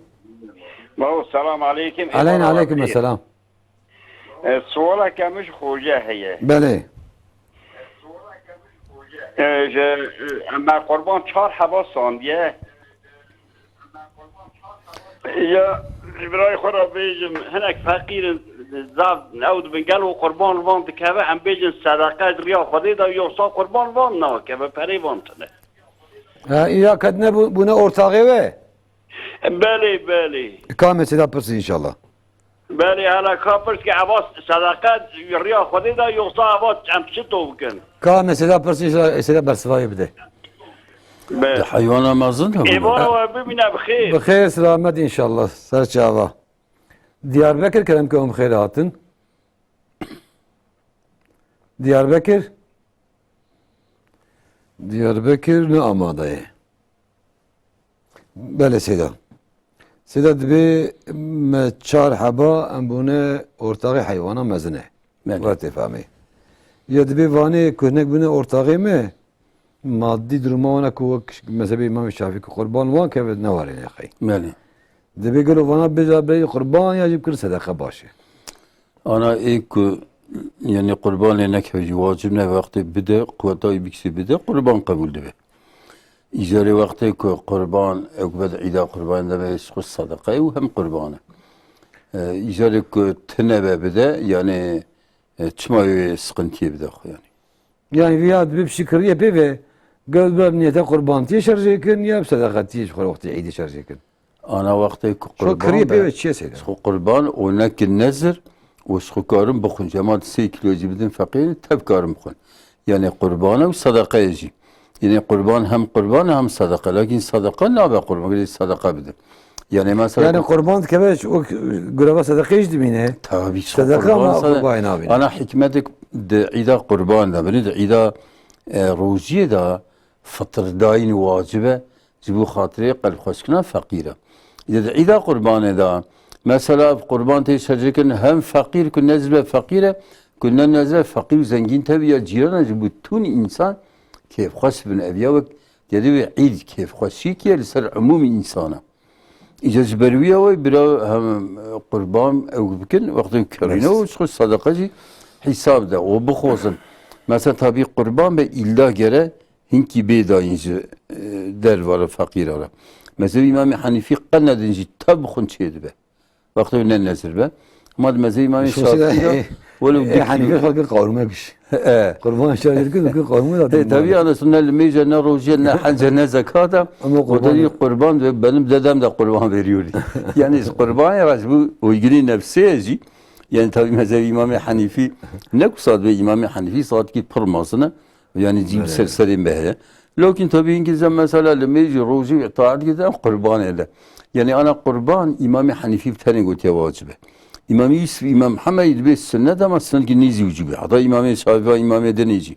Mao, selam aleykum. Aleyn aleykum selam. E, sualeke min ji xoce heye. Belê. E, ji, e, me qurban çar heba sandiye. Ya, ji birayê xwe re bêjim, hinek feqîr in, zaf ew dibin, gelo qurban li van dikeve, em bêjin sedeqe di riya Xwedê de, yoksa qurban li van nakeve, perê van tune. Ha, îya ketine bû-, bûne ortaxê we? Belê, belê. Ka mesele pirsî înşallah. Belê, hele ka pirs ki eva sedeqe riya Xwedê de, yoksa eva em çi to bikin? Ka mesele pirsî înşallah, mesele bersivayê bide. Be. Di heywana mezin de bûne. Êvara we bimîne bi xêr. Bi xêr, selamet înşallah. Ser çava. Diyarbekir kerem ke hûn bi xêr hatin. Diyarbekir. Diyarbekir ne amade ye. Belê seyda. Seyda dibê me çar heba em bûne ortaxê heywana mezin e. Belê. Were tê fehmê. Ya dibê vanê ku hinek bûne ortaxê me, madî duruma wana ku wek mezhebê Îmamê Şafî ku qurban wan keve newarê nexey. Belê. Dibê gelo vana bêja bê qurban ya jî bikir sedeqe baş e. Ana ê ku, yani, qurbanê nekeve jî wacib ne, wextê bide, quweta wî bikişê bide, qurban qebûl dibe. Îcarê wextê ku qurban, ew ku be di îda qurban de be, ji xwe sedeqe ye û hem qurban e. E, îcarê ku tune be bide, yani, e, çima wê siqintiyê bide xwe, yani. Yani, viya dibê piştî kiriyê pê ve, gel be niyete qurbantiyê şerjê kin, ya bi sedeqetiyê ji xwe wextê îdê şerjê kin. Ana wextê ku Xwe qurban kiriyê pê be, ve çi ye seyda? Ji xwe qurban û nekin nezir û ji xwe karin bixwin. Cema di sê kîlo jî bidin feqîrê, tev karin bixwin. Yani qurban e û sedeqe ye jî. Yani qurban hem qurban e hem sedeqe. Lakin sedeqe nabe qurban, girê sedeqe bidin. Yani mesela Yani qurban dikeve, o gureva sedeqe jî dimîne. Tabii, ji xwe Sedeqe qurban ama sede-, qurban nabîne. Ana hikmetek di îda qurban de, bini di îda, e, rojiyê de fitr dayîn wacib e. Ji bo xatirê qelbxweşkirina feqîr e. Îde di îda qurbanê de, mesela, qurban tê şerjê kirin, hem feqîr ku nezir be feqîr e, ku ne nezir be feqîr û zengîn tevî ya cîran e, ji bo tûn însan kêfxweş bin. Ev ya wek, diyadê wê îd kêfxweşîkî ye li ser umûmî însan e. Îca ji ber wî ya wê bira hem qurban ew bikin, wextê kerîne û ji xwe sedeqe jî hîsab de û bixwazin. Mesela, tabî qurban be îlla gere hinkî bê dayîn ji, e, derva re, feqîra re. Mezhebê Îmamê Henîfî qe nedin jî tev bixwin çê dibe. Wextê ne nezir be. Hema di mezhebê Îmamê Şafîî de, e, welew e, du Henîfî kîlo xwe kir qawrûmek jî. E. Qurban şerjê kir, kir qawrûmek da. E, tabii, yani, ne li mêje, ne rojê, ne hece, ne zekata. Ama O da qurban diyor, "Kurban ve-, benim dedem de kurban veriyordu." Yani, kurban ya, bu uygunu nefsê jî. Yani, tabii, mezhebê Îmamê Henîfî, ne ku sad be Îmamê Henîfî, sad ki pir mezin e. Yani, cî bi Evet. ser serê me heye. Lakin tabii ki sen mesela li mêjî rojî û itaat giden qurbanê de. Yani ana qurban İmam-ı Hanifi bi tenê gotiye wacib e. İmam Yusuf, İmam Muhammed dibê sünnet ama sünnet ki nêzî wicubê. Hatta İmam Şafii, İmam Edeni jî.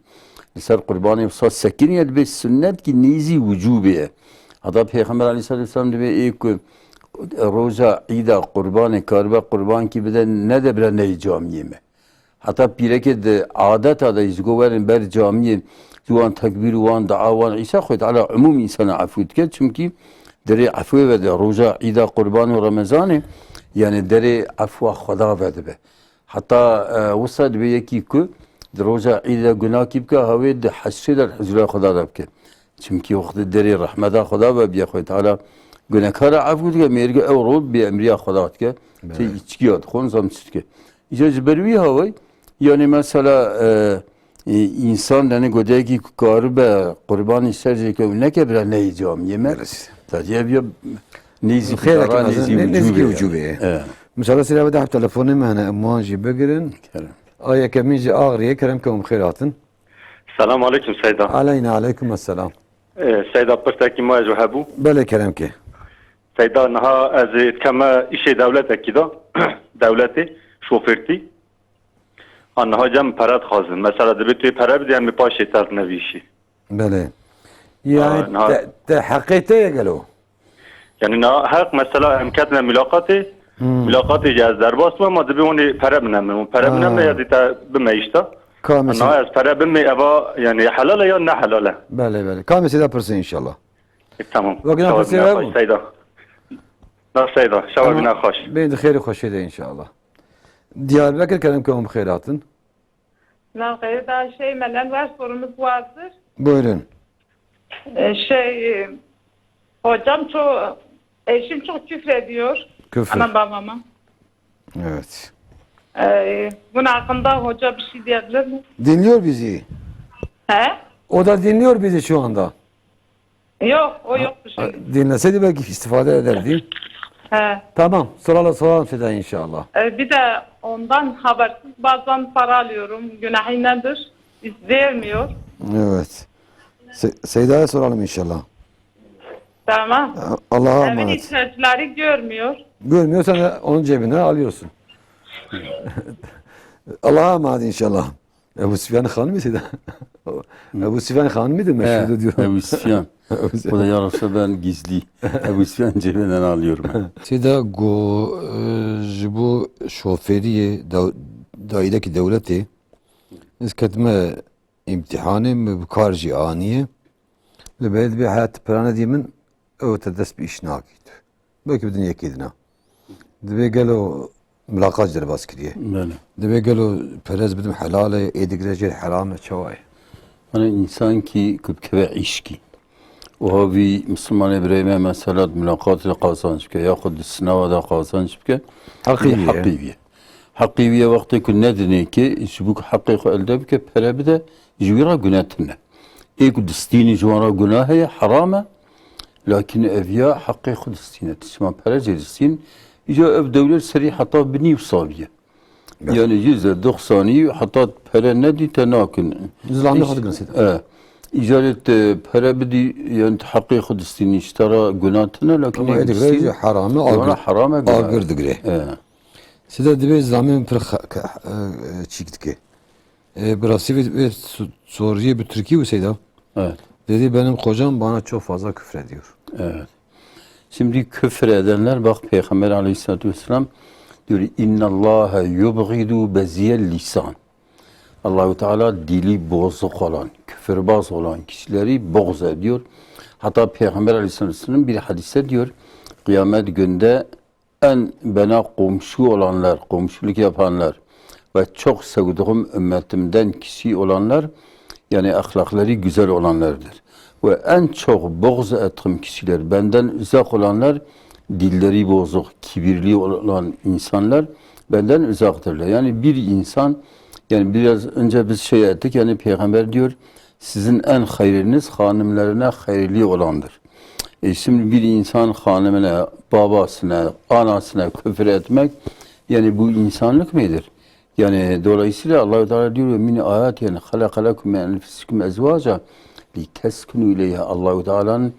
Li ser qurbanê wisa sekiniye dibê sünnet ki nêzî wicubê ye. Hatta Peygamber aleyhissalatu vesselam dibê ê ku roja îda qurbanê karibe qurban ki bide nede bire neyê camiyê me. Heta pîrekê di adeta de ji go werin ber camiyê, ji wan tekbîr û wan dua wan îşa Xwedê Teala umûm însana efû dike. Çimkî derê efûyê ve de roja îda qurban û remezanê, yani derê efwa Xweda ve dibe. Heta, e, wisa dibe yekî ku di roja îdê de gunakî bike, hawê di heşrê de huzura Xweda de bike. Çimkî wextê derê rehmeta Xweda ve biye Xwedê Teala gunekara efû dike, mêrge ew rol bêemriya Xweda dike. Tê Evet. îçkiya dixwe, nizam çi dike. Îca ji ber wî hawê, yani mesela, e, e, însan, yani godeyekî ku karibe qurbanî ser jê ke û neke bira neyê camiyê me. Belê. Tadiye biya nêzî Xêr kara, hakim nêzî ezin, ne-, nêzî wicûbê. Wicûbê. E. Mesela sira ve de hep telefonê me hene, em wan jî bigirin. Kerem. A yekemîn ji Axriyê, kerem ke hûn bi xêr hatin. Selam aleyküm Seyda. Aleyna aleyküm esselam. E, Seyda, pirsekî me ji we hebû. Belê, kerem ke. Seyda, niha ez ê dikeme îşê dewletekî de, dewletê, şofêrtî. Ha, niha cem pere dixwazin. Mesela, dibê tu yê pere bidî, em ê paşê te dinevî îşê. Belê. Yani Ha, niha te, te heqê te ye gelo? Yani, niha heq, mesela, em ketine mülakatê, Hmm. mülakatê jî ez derbas bûm, ama dibê hûn ê pere bine min. Hûn pere bine Ha. min, ya dî te bime îşte. Ka Ha, mesela niha ez pere bimê, eva, yani, helal e ya ne helal e? Belê, belê. Ka mesela pirsin inşallah. E, tamam. Wek na Çawa pirsê bine hev xweş, bû? Seyda. Na Seyda, şewa Ama bine xweş. Bên di xêr û xweşê de inşallah. Diyarbekir, kerem ke hûn bi xêr hatin. Na Seyda, şey, melen var, sorumuz vardır. Buyurun. E, şey, e, hocam çok, eşim çok küfrediyor. Küfür. Anam babama. Evet. E, bunun hakkında hoca bir şey diyebilir mi? Dinliyor bizi. He? O da dinliyor bizi şu anda. Yok, o yok bir şey. Ha, dinleseydi belki istifade ederdi. He. Tamam, soralım, soralım Seda inşallah. E, bir de ondan habersiz bazen para alıyorum. Günahı nedir? Hiç vermiyor. Evet. Se- Seyda'ya soralım inşallah. Tamam. Allah'a Evin emanet. ihtiyaçları görmüyor. Görmüyorsan da onun cebinden alıyorsun. Allah'a emanet inşallah. Ebu Süfyan hanımı Seda. Ebu Süfyan hanımıydı meşhurdu He, diyor. Ebu Süfyan. Ebu Süfyan. O da ya Resulallah ben gizli. Ebu Süfyan cebinden alıyorum. Seda go, e, ji bo şofêriyê dew-, dayîrekî dewletê, ez ketime îmtîhanê, min bi kar jî aniye. Li belê dibê heya tu pira nedî min, ew te dest bi îş nakî tu. Belkî bidin yekê dina. Dibê gelo milaqat ji derbas kiriye. Belê. Dibê gelo perez bidim helal e, ê digire jê heram e, çawa ye? Hani insan ki ku bikeve îşkî. Oha vî Müslümanê birê me mesela di milaqatê de qazanç bike, yaxud di sinava de qazanç bike, Heqî vî ye. Heqî vî ye. Heqî vî ye wextê ku nedinê ki, ji bo ku heqê xwe elde bike, pere bide, ji wî re gune tune. Ê ku distînî ji wan re gunah heye, heram e. Lakin ev ya heqê xwe distîne. Tu çima pere jê distîn? Îca ev dewlet serî heta binî wisa bîye. Belê. Yani yüzde doksanî heta pere nedî te nakin. Zilamê xwe dikin sîte. E, îca lê te pere bidî, yani tu heqê xwe distînî, ji te re gunah tune, lakin Ama ê ê dikre distîn, jî heram e, wana agir, heram e, gunah. Agir digre. E. Sîte dibê zilamê min pir xe-, ke-, e, çîk dike. E, bi rastî vê, vê so-, soriyê bi tirkî wisa da. Evet. Dedi, "Benim kocam bana çok fazla küfrediyor." Evet. Şimdi küfür edenler, bak, Peygamber aleyhissalatu vesselam diyor, "İnnallâhe yubgidu beziyel lisan." Allahu Teala dili bozuk olan, küfürbaz olan kişileri buğz ediyor. Hatta Peygamber aleyhissalatu vesselam bir hadiste diyor, kıyamet günde en bana komşu olanlar, komşuluk yapanlar ve çok sevdiğim ümmetimden kişi olanlar, yani ahlakları güzel olanlardır. Ve en çok buğz ettiğim kişiler, benden uzak olanlar, dilleri bozuk, kibirli olan insanlar benden uzaktırlar. Yani bir insan, yani biraz önce biz şey ettik, yani Peygamber diyor, "Sizin en hayırınız hanımlarına hayırlı olandır." E, şimdi bir insan hanımına, babasına, anasına küfür etmek, yani bu insanlık mıdır? Yani dolayısıyla Allahu Teala diyor, "Ve min ayati yani halaka lekum min enfusikum ezvaca." Li teskunu ileyha. Allahu Teala'nın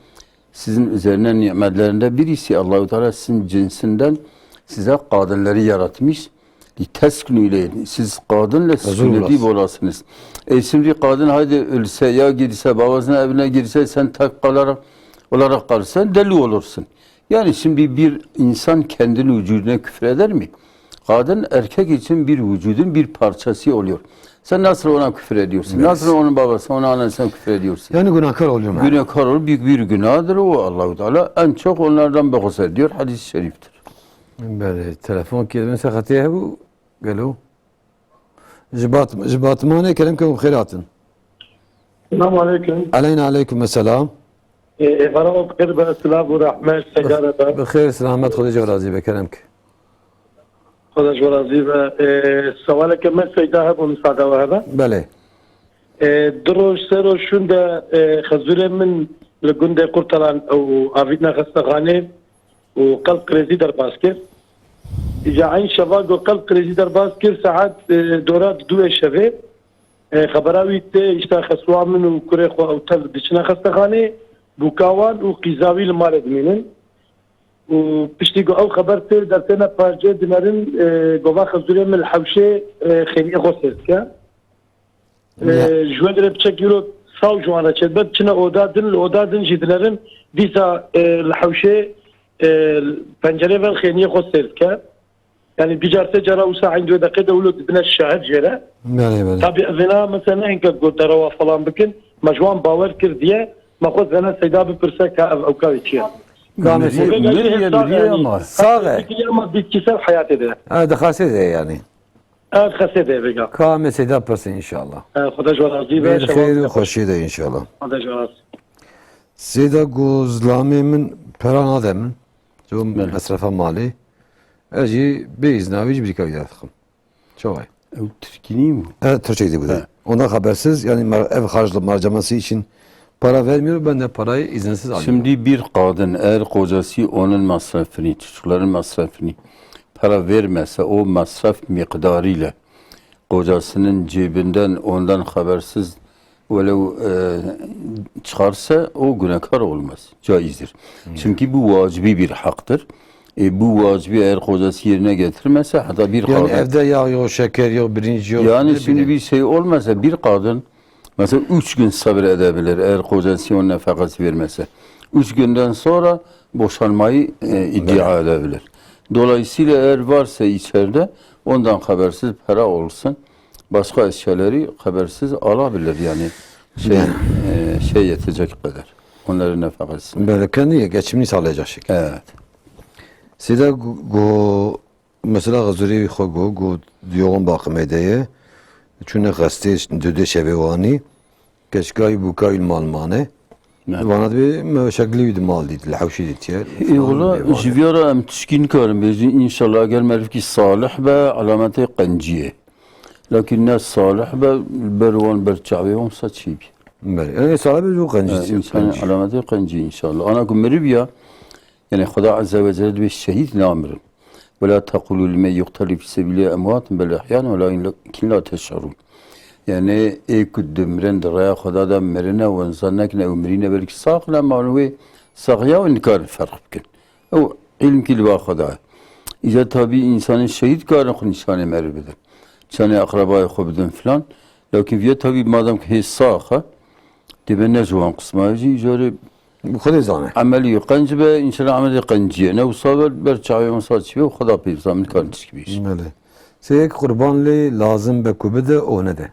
sizin üzerine nimetlerinde birisi, Allahu Teala sizin cinsinden size kadınları yaratmış. Li teskunu ileyha. Siz kadınla Huzur sükûneti olasın. Bolasınız. E şimdi kadın haydi ölse ya girse, babasının evine girse, sen tek kalarak, olarak kalırsan deli olursun. Yani şimdi bir insan kendini vücuduna küfür eder mi? Kadın erkek için bir vücudun bir parçası oluyor. Sen nasıl ona küfür ediyorsun? Evet. Nasıl onun babası, onun anasına küfür ediyorsun? Yani günahkar oluyor yani. Günahkar olup büyük bir günahdır o. Allahu Teala en çok onlardan buğz ediyor. Hadis-i şeriftir. Belê, telefon kê min ser xetê hebû, gelo? Ji Bat-, ji Batmanê kerem ke hûn xêr hatin. Selamun aleyküm. Aleyna aleykum selam. Ê, êvara we bi xêr be, silav û rehmet, Seyda re be. Bi xêr, selamet, Xwedê ji we razî be, kerem ke. Xwedê ji we razî be. Ê, sewaleke me Seyda hebû, misada we hebe. Belê. Ê, du roj, sê roj şûnde, ê, xezûrê min li gundê Qurtalan û avîtine xestexanê û qelb krêzî derbas kir. Îca eyn şeva ku qelb krêzî derbas kir, saet, ê, dora duwê şevê, ê, xebera wî tê, îşte xeswa min û kurê xwe ew tev diçine xestexanê, bûka wan û qîza wî li malê dimînin. Û piştî ku ew xeber tê, dertêne parcê dinerin, ê, gova xezûrê min li hewşê, ê, xêniyê xwe sêr dike. Ê, ji wê derê piçek îro saw ji wan re çêdibe, diçine oda din, li oda din jî dinerin, dîsa, ê, li hewşê, ê, pencerê ver xêniyê xwe sêr dike. Yani du car sê cara wisa eyn di wê deqê de wilo dibine şahid jê re. Belê, belê. Tabî evêna mesela ne hinka got derewa falan bikin, me ji wan bawer kir diye, me xwest vena Seyda bipirse ka ev ewka wê çi ye? Ka me Mirî-, sê- Mirî ye, mirî ye ama. Sax e. Dikiliye ama bitkisel hayatê de. Ha, di xasê de yani. Evet, xesê de vêga. Ka me Seyda pirsin inşallah. E, Xwedê ji we razî be, Bê şevan xêr û xweşiyê de inşallah. Xwedê ji we razî. Seyda ku zilamê min pera nade min. Ji bo Belê. Mesrefa malê. Ez jî bê îzna wî ji birîka wî derdikim. Çawa ye? Ew Tirkî nî bû? Evet, Türkçe de bu da. He. Ondan habersiz, yani mar-, ev harclı harcaması için para vermiyor, ben de parayı izinsiz alıyorum. Şimdi bir kadın eğer kocası onun masrafını, çocukların masrafını para vermese, o masraf miktarıyla kocasının cebinden ondan habersiz velev, e, çıkarsa o günahkar olmaz. Caizdir. Hmm. Çünkü bu vacibi bir haktır. E, bu vacibi eğer kocası yerine getirmezse hatta bir Yani kadın evde yağ yok, şeker yok, pirinç yok, Yani ne şimdi bileyim. Bir şey olmasa bir kadın mesela üç gün sabır edebilir eğer kocası onun nafakası vermezse. Üç günden sonra boşanmayı, e, iddia Böyle. Edebilir. Dolayısıyla eğer varsa içeride ondan habersiz para olsun, başka eşyaları habersiz alabilir yani şey, Yani. E, şey yetecek kadar. Onların nafakası. Böyle kendi geçimini sağlayacak şekilde. Evet. Seyda gu-, gu-, mesela xezûrê wî xwe got, got yoğun bakımê de ye. Çûne xestê dudê şevê wanî. Keçika wî bûka wî li mal mane. Ne. Vana dibê me şeklî wî di mal dît, li hewşê dîtiye. Ê, wala, Ji vê re em tişkî nikarin bêjin, înşallah eger merivkî salih be, alametê qenciyê. Lakin ne salih be, ber wan ber çavê wan sa çî bî. Belê. Ew salih be, ji bo qencî. E, însan qencî. Alametê qencî înşallah. Ana ku miriv ya, Yani Xweda Azze ve Celle dibê şehîd namirin. Ve la tequlu limen yuqtelu fi sebilillah emwatun bel ihyanun welakin la teş'urun. Yani ê ku dimirin di raya Xweda de mirine, wan zan nekin ew mirine, belkî sax ne, ma wê saxiya û nikarin ferq bikin. Ew îlmkî li ba Xweda ye. Îca tabî însanên şehîd karin xwe nîşanê meriv bidin. Nîşanê eqrebayê xwe bidin filan. Lakin viya tabî madem ki hê sax e, dibê ne ji wan qisma ye jî, îcarê Xwedê zane. Emelî qenc be, înşallah emelî qenciye. Ne wisa be, ber çavê wan sa çi be, Xweda pê zane, min karin tişkî bêjî. Belê. Sê yek qurban lê lazim be ku bide, o nede.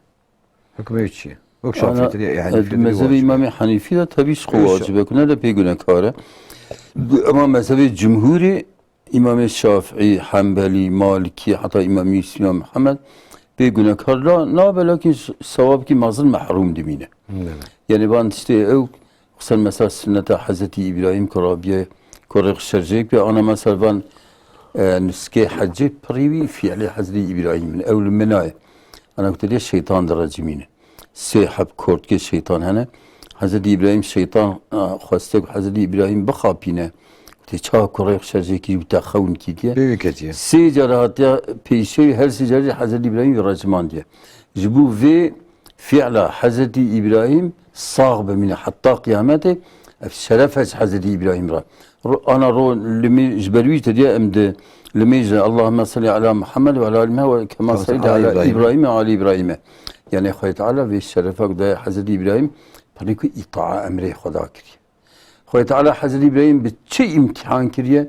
Hukmê wî çi ye? Wek Ana, Şafî tirî, e, Hanîfî tirî mezhebê wacib e. Înamê Hanîfî de tabî ji xwe Înşallah. Wacib e, ku nede pê gunekar e. Ema mezhebê cumhûrê, Îmamê Şafîî, Hembelî, Malikî, heta Îmam Yusuf, Îmam Mihemed, pê gunekar la nabe, lakin s-, sewabkî mezin mehrûm dimîne. Evet. Yani van tiştê ew, xsen mesela sünneta Hezretî Îbrahîm ku Rabiye, ku rêx şerjêk be, ana mesela van, e, nuskê hecê pirî wî fiilê Hezretî Îbrahîm in. Ew li min nayê. Ana ku te dê şeytan direcimîne. Sê heb kortkê şeytan hene. Hezretî Îbrahîm şeytan, e, xweste ku Hezretî Îbrahîm bixapîne. Tê çawa kurê xşerjê kî û te xewn kî diye. Pê wê ketiye. Sê car hatiye pêşê, her sê carî Hezretî Îbrahîm recimandiye. Ji bo vê Fi'la Hezretî Îbrahîm sax bimîne heta qiyametê, ev şeref e ji Hezretî Îbrahîm re. Ro-, ana ro limê-, ji ber wî te diye em di limêje Allahümme salli ala Muhammed ve ala ali Muhammed ve kema Kema salli ala ala Îbrahîm. Îbrahîm ve ali Îbrahîm. Yani Xwedê Teala vê şerefa ku daye Hezretî Îbrahîm, pirî ku îtaa emrê Xweda kiriye. Xwedê Teala Hezretî Îbrahîm bi çi îmtihan kiriye?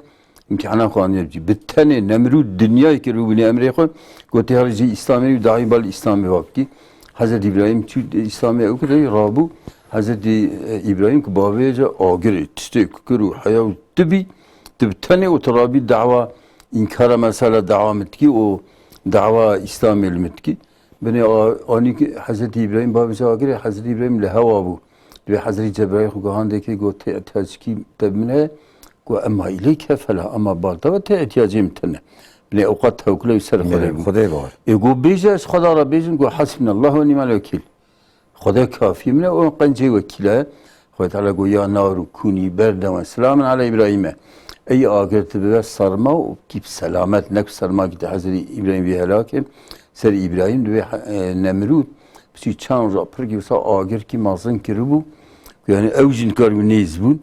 Îmtihana xwe anî bi çi? Bi tenê Nemrûd dinyayê kir û binê emrê xwe, gotê, "Her jî Îslamê û dawî bal Îslamê va bikî." Hezretî Îbrahîm çû Îslamê ew kir, rabû. Hezretî, e, Îbrahîm ku bavê ce agirê, tiştê ku kir û heya û tu bî, tu bi tenê û tu rabî dawa înkara mesela dawa min dikî û dawa Îslamê li min dikî. Binê a-, anî ki Hezretî Îbrahîm bavê ce agirê, Hezretî Îbrahîm li hewa bû. Divê Hezretî Cebraîl xwe gihandê kê got, "Tê ihtiyacekî te bi min heye?" Got, "Emma îleyke fela, emma bal te ve tê ihtiyacê min tune." Binê ewqat tewkile û ser Xwedê Belê, bû. Xwedê bar. Ê got, "Bêje ez Xweda re bêjim," got, "Hasbunallah ve ni'mel vekîl." Xwedê kafî min e, o qencê wekîl e. Xwedê Teala got, "Ya naru kûnî berden ve selamen ala Îbrahîme." Ey agir tu bibe serma û bikî bi selamet, ne ku serma kî te Hezretî Îbrahîm vê helakê. Ser Îbrahîm divê he-, e, Nemrûd biçî çend roja pirkî wisa agirkî mezin kiribû. Yani ew jî nikaribû nêz bûn.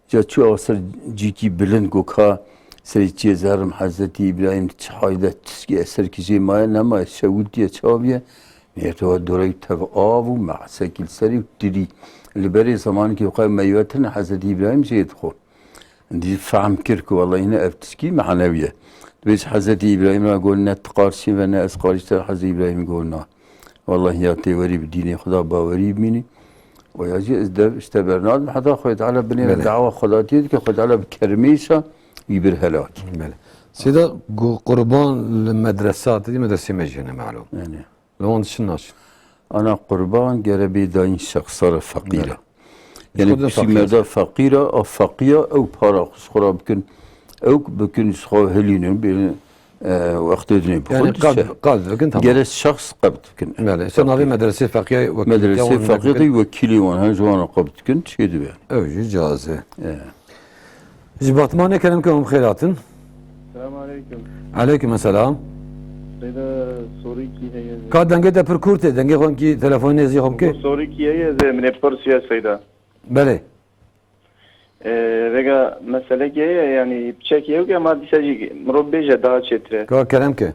Ca çû awa ser cîkî bilind, got, "Ka serê çiyê zerrim Hezretî Îbrahîm, çi hal de, tişkî eserkî jê maye nemaye, şewitiye, çaviye." Nêrtova dorey tev av û mesekî li serî û tirî. Li berê zemanikê xwe meywe tune Hezretî Îbrahîm jê dixwe. Dî fehm kir ku wellahî ne ev tişkî me'newî ye. Divê ji Hezretî Îbrahîm re got, "Ne tu qarşî ve ne ez qarşî te." Hezretî Îbrahîm got, "Na. Wellahî ya tê werî bi dînê Xweda bawerî bimînî. Û ya jî ez dev ji te bernadim heta Xwedê Teala binê Belê. dawa Xwedatiyê dike, Xwedê Teala bi kermêşa wî bir helakî." Belê. Seyda, gu-, qurban li medresa, te dî medresê me jî hene malûm. Yanî. Li wan diçin naçin? Ana qurban gere bê dayîn şexsa re feqîr e. Belê. Yanî Xwe de pisî feqîr. merda feqîr e, a feqîya ew para xwe ji xwe re bikin. Ew bikin ji xwe hilînin, bêrin, e, wextê dinê bixwin, Yani qebd, diçe. qebd bikin, tamam. Gere şexs qebd bikin. Belê. Sen navê Feqîr. medresê feqîya wekîlî Medresê wan feqîya bikin. de wekîlî wan, her ji wan re qebd dikin, çê dibe. Ew jî caiz e. E. Ji Batmanê kerem ke hûn bi xêr hatin. Selam aleyküm. Aleyküm selam. Seyda, sorîkî heye. Ka dengê te pir kurt e, dengê xwe ki telefonê nêzî xwe bike. Sorîkî heye, ez ê min ê pirsiya Seyda. Belê. Ee, vega meselekî heye, yani piçekî ew ke ma dîsa jî mirov bêje daha çêtir e. Ka kerem ke.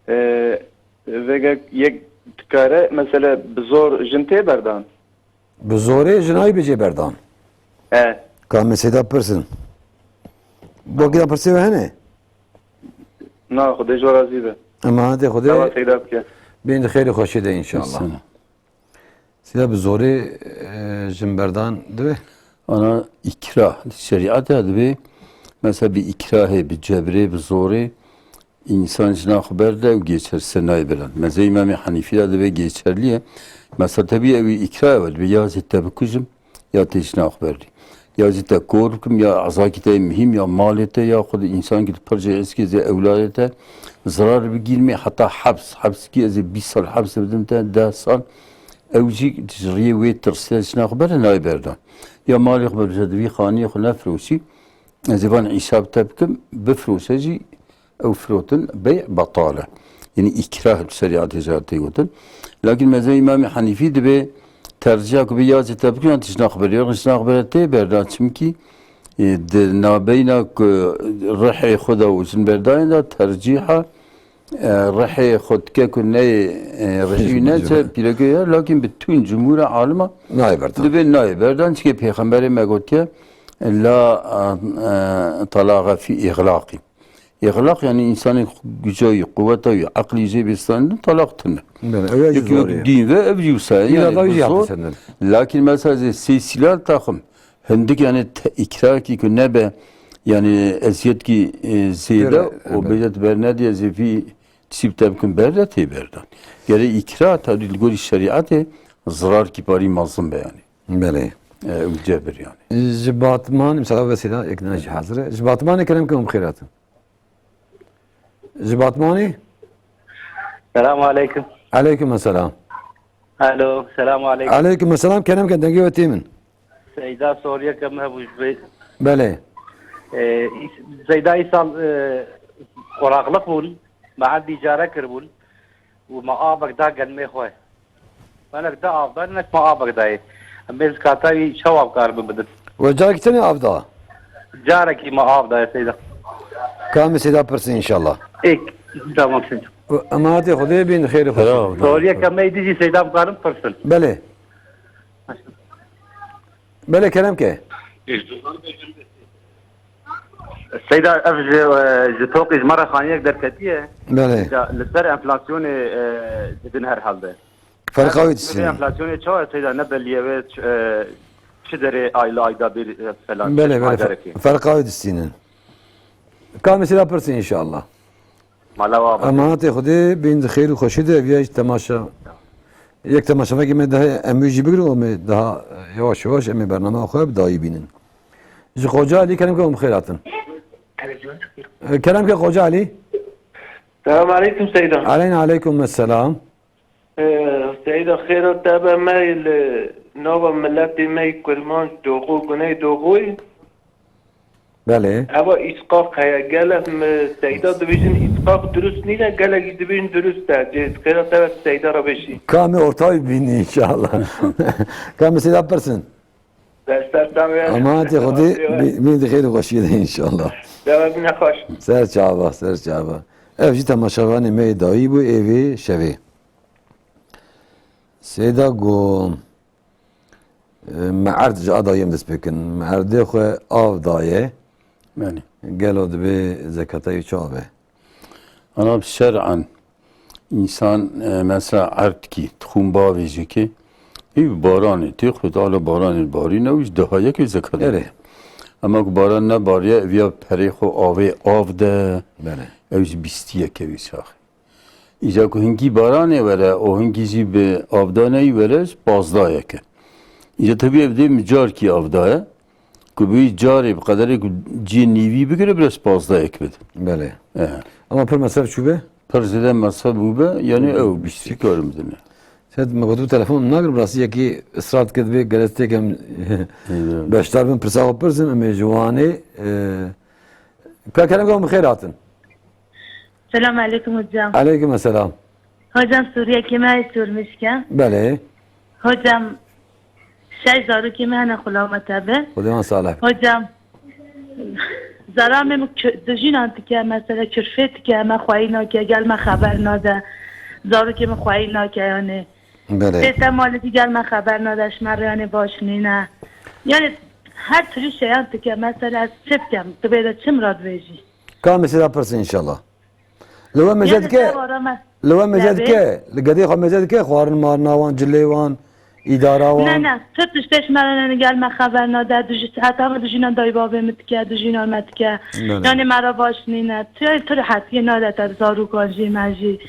Ee, vega yek dikare, mesela bi zor jin tê berdan. Bi zorê jinayî bicê berdan. E. Ka min Seyda pirsin. Bakî da pirsê we hene? Na, Xwedê ji we razî be. Emanet Xwedê. Dava Seyda bike. Bên di xêrê xweşiyê de inşallah. Sena. Seyda bi zorê, e, jin berdan divê? Ana îkrah. Şerîeta divê, mesela bi îkrahê, bi cebrê, bi zorê Însan jina xwe berde û geçer, senayê bilan. Mezhebê Îmamê Henîfî de divê geçerlî ye. Mesela tebî ew îkra ye, divê ya zî te bikujim, ya tê jina xwe berdî. Ya zî te kor bikim, ya ezakî te yê mihîm, ya malê te, ya xwe di însankî di pir jê rizkê zê ewladê te zirar bigînmê, heta heps, hepskî ez ê bîst sal heps bidim te, deh sal. Ew jî ji riyê wê tirsiya jina xwe berde nayê berdan. Ya malê xwe berde, di vî xaniyê xwe nefiroşî. Ez ê van îşab te bikim, bifroşe jî ew firotin bey betal e. Yanî îkrah li şerîetê jî tê gotin. Lakin mezhebê Îmamê Henîfî dibê tercîha ku bê ya zî te bikin, yan tişt naxberê, tişt naxberê tê berdan. Çimkî, e, di nabeyna ku rihê xwe de û jin berdayên de tercîha, e, rihê xwe dike ku neyê, e, rihê wî neçe pîreke ya, lakin bi tûn cumhûra alima Nayê berdan. dibê nayê berdan. Çikê Pêxemberê me gotiye, La, e, e, talaqa fî îxlaqî. Îxlaq, yanî însanê guca wî, quweta wî, eqlî jê bê standin, talaq tune. Belê, ew ya jî Yekî zorê wek ye. dîn ve ev jî wisa ye, Îla yanî da wî bi jî zor. hate sendin. Lakin mesela ez ê sê sîlal taxim, hindik yanî te-, îkrakî ku nebe, yanî eziyetkî, e, zêde Belê, û belê. bêje tu bernedî, ez ê vî tişî bi te bikim, berde tê berdan. Gerê îkra tadî li gorî şerîetê zirarkî parî mezin be yanî. Belê. E, û cebir yanî. Ji Batman, mesela Vesîla, yek dine jî hazir e. Ji Batmanê kerem ke hûn bi xêr hatin. Ji Batmanê? Selamu aleyküm. Aleyküm selam. Alo, selamu aleyküm. Aleyküm selam, kerem ke dengê we tê min. Seyda Soriye ke me hebû ji vê. Belê. E, Seyda îsal, e, quraklik bûn, me ev bîcare kiribûn. û me avek da gelmê xwe. Belek de avdar, ne ma avek dayê. Em ê zikata wî çawa bikaribin bidin? We carekî tenê av da? Carekî ma av dayê Seyda. Ka em ê Seyda pirsin înşallah. Êk, tamam Seyda. Emanetê Xwedê bin xêr û xweş. Bravo. Soriyeke me dijî Seyda bikarin pirsin. Belê. Belê kerem ke. Seyda, ev ji, e, ji toqî ji me re xaniyek derketiye. Belê. Ya, li ser enflasyonê, e, didin herhalde. Ferqa wî Ev distînin. Enflasyonê çawa Seyda, ne belî ye wê ç-, e, çi derê ay li ayda bir, e, falan. Belê, belê. Fer-, ferqa wî distînin. Ka em ê Seyda pirsin înşallah. Mala wa. Emanetê Xwedê bin di xêr û xweşî de, ev ya jî temaşa. Yek temaşevekî me daha em wî jî bigirin û em ê daha, e, yavaş yavaş em ê bernama xwe bi dayî bînin. Ji Xoca Elî kerem ke hûn bi xêr hatin. E, kerem ke Xoca Elî. Selam aleyküm Seyda. Aleyna aleykum selam. Ee, Seyda xêra te be me li nava miletê me yê Kurmanc Doğu, Güneydoğu. Belê. Eva îsqaq heye. Gelek mi Seyda dibêjin îsqaq durust nîne, gelek jî dibêjin durust e. Cê xêra te be Seyda re bêjî. Ka me ortayî bînî înşallah. Ka me Seyda pirsin. Destlerden ve Emanetê Xwedê bi-, bin di xêr û xweşiyê de înşallah. Deme bine xweş. Ser çava, ser çava. Ev jî temaşevanê me yê dayî bû ê vê şevê. Seyda got, e, me erd ji a dayî em dest pê kin. Me erdê xwe av daye. Belê. Gelo dibê zekata wî çawa be? Ana şer'an însan, e, mesela erdkî, tixûn bavêjikê, ew baranê, tê Xwedê ala baranê barî, ne wî ji daha yekê zekat Erê. Dide. Ema ku baran nebariye, ev ya perê xwe avê av de, Belê. Ew ji bîstiyeke wî çaxê. Îca ku hingî baranê were, û hingî jî bi avdaneyî were, ji pazdayeke. Îca tevî ev dê micarkî avdaye, ku bi wî carê bi qederê ku ciyê nîvî bigire, biraz pazdayek bide. Belê. E. Ama pir mesref çûbe? Pir zêde mesref bûbe, yani ew bîstî karin bidine. Sen me gotu telefon nagir, bi rastî yekî israr dike dibê gere têkem Eyvallah. Beşdar bin pirsa xwe pirsin, em ê ji wanê, e, Ka kerem, bi xêr hatin. Selam aleyküm hocam. Aleyküm selam. Hocam, Suriyekê me sormuşken. Belê. Hocam, şeş zarokê me hene xulamete be. Xwedê wan salih. Hocam, zaramê min kü-, dijînan dike, mesela kürfê dike, me xweyî nake, gel me xeber nade. Zarokê min xweyî nake yani. Belê. Tê te malê dî gel me xeber nade, ji me re yani baş nîne. Yani her türlü şeyan dike, mesela ez çi bikem, tu bê de çi min re dibêjî? Ka em ê Seyda pirsin înşallah. Li we mêze dike, li we mêze dike, li gedê xwe mêze dike, xwarin marina wan, cilê wan, îdara wan. Ne, ne, tu tiştê ji me re ne, gel me xeber nade, tu ji heta me dijîna dayî bavê min dike, dijîna me dike. Ne, ne. Yani me re baş nîne. Tu, tu rehetiyê nade te zarokan jî, me jî.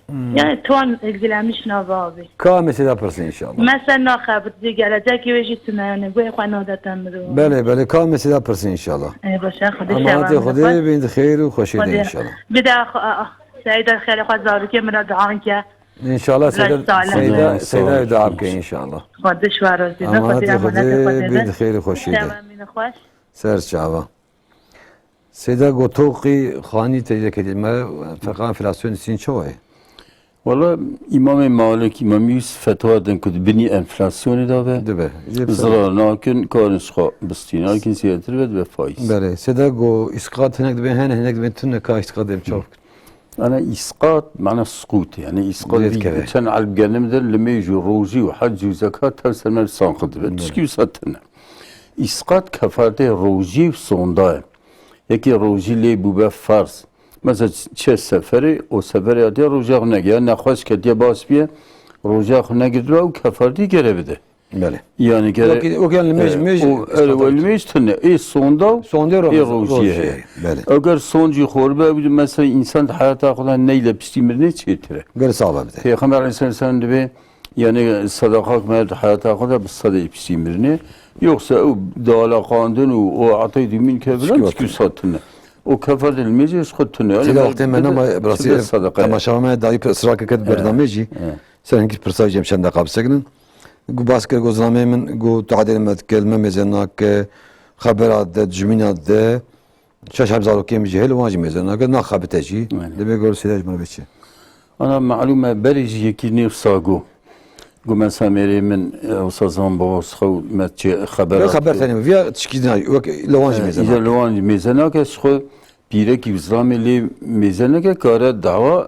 Hmm. Yani tu wan gilemiş nava avê. Ka em ê Seyda pirsin înşallah. Me ser naxebit, jî gelecekê wê jî tune yani, guhê xwe nade te mirov. Belê, belê, ka em ê Seyda pirsin înşallah. Ê, baş e, Xwedê Emanetê şevan Xwedê bixwe. Bin di xêr û xweşê de Xwedê. Înşallah. Bir de xwe, a, a, Seyda xêrê xwe zarokê min re dua ke. Înşallah Seyda, Salih. Seyda, Seyda dua bike înşallah. Xwedê şiwa razî be, Xwedê Emanetê emanetê Xwedê Xwedê bin de. Di xêr û xweşê de. Şevan min xweş. Ser çava. Seyda gotoqî xanî teyde kedî me, ferqa enflasyonê sîn çawa ye? Wala Îmamê Malik, Îmam Yûsif fetwa din ku di binî enflasyonê de be. Dibe. Zirar nakin, karin ji xwe bistîn. Nakin zêdetir be dibe faiz. Belê. Seyda go îsqat hinek dibên hene, hinek dibên tune, ka îsqat dibên çawa bikin? Ana îsqat, mana sukût, yani îsqat Direkt vî keve. Çend elb genim de limêj û rojî û hec û zekat tev ser me sanqi dibe. Belê. Tişkî wisa tune. Îsqat kefaretê rojî û sonda ye. Yekê rojî lê bûbe ferz. Mesela çe seferê, o seferê hatiye roja xwe negire. Nexweş ketiye bas biye, roja xwe negirtibe û kefaretî gere bide. Belê. Yani gere, Wekî, wekî yani limêj, e, mêj, o, îsqat e, limêj tune. Ê sonda, Sondê ê ro-, rojî rojî, ye. Belê. Eger soncî xorbe, ew mesela însan di heyata xwe de neyle piştî mirinê çêtir e. Gere sabe bide. Peyxember aleyhisselam dibê, yani, sedeqa ku me di heyata xwe de bi sedê piştî mirinê. Yoksa ew dalaqandin û o etey dûmîn ke filan Çikî çikî tune. Wisa tune. O kefer de limêjê ji xwe tune. Yani, Seyda wextê me nema, bi rastî, çi de sedeqa ye? Temaşa me dayî pir israr kir, ket Evet. Bernamê jî. Evet. Ser hinkî pirsa jî em çend deqa bisekinin. Gu bas kir, gu zilamê min, gu tadê me dike, me mêze nake, xebera de, dijmîna de. Şeş heb zarokê min jî hêl, wan jî mêze nake, naxebite jî. Aynen. Dibê gor sêde ji min ve çi? Ana malûm e, berê jî yekî nêv sago. Got mesela mêrê min, e, wisa ziman baba xwe me çi xeber Ya hat. Xeber tenê, viya tişkî dina, wek li wan jî E, mêze îca nake. Li wan jî mêze nake, ji xwe pîrekî û zilamê lê mêze neke, kare dawa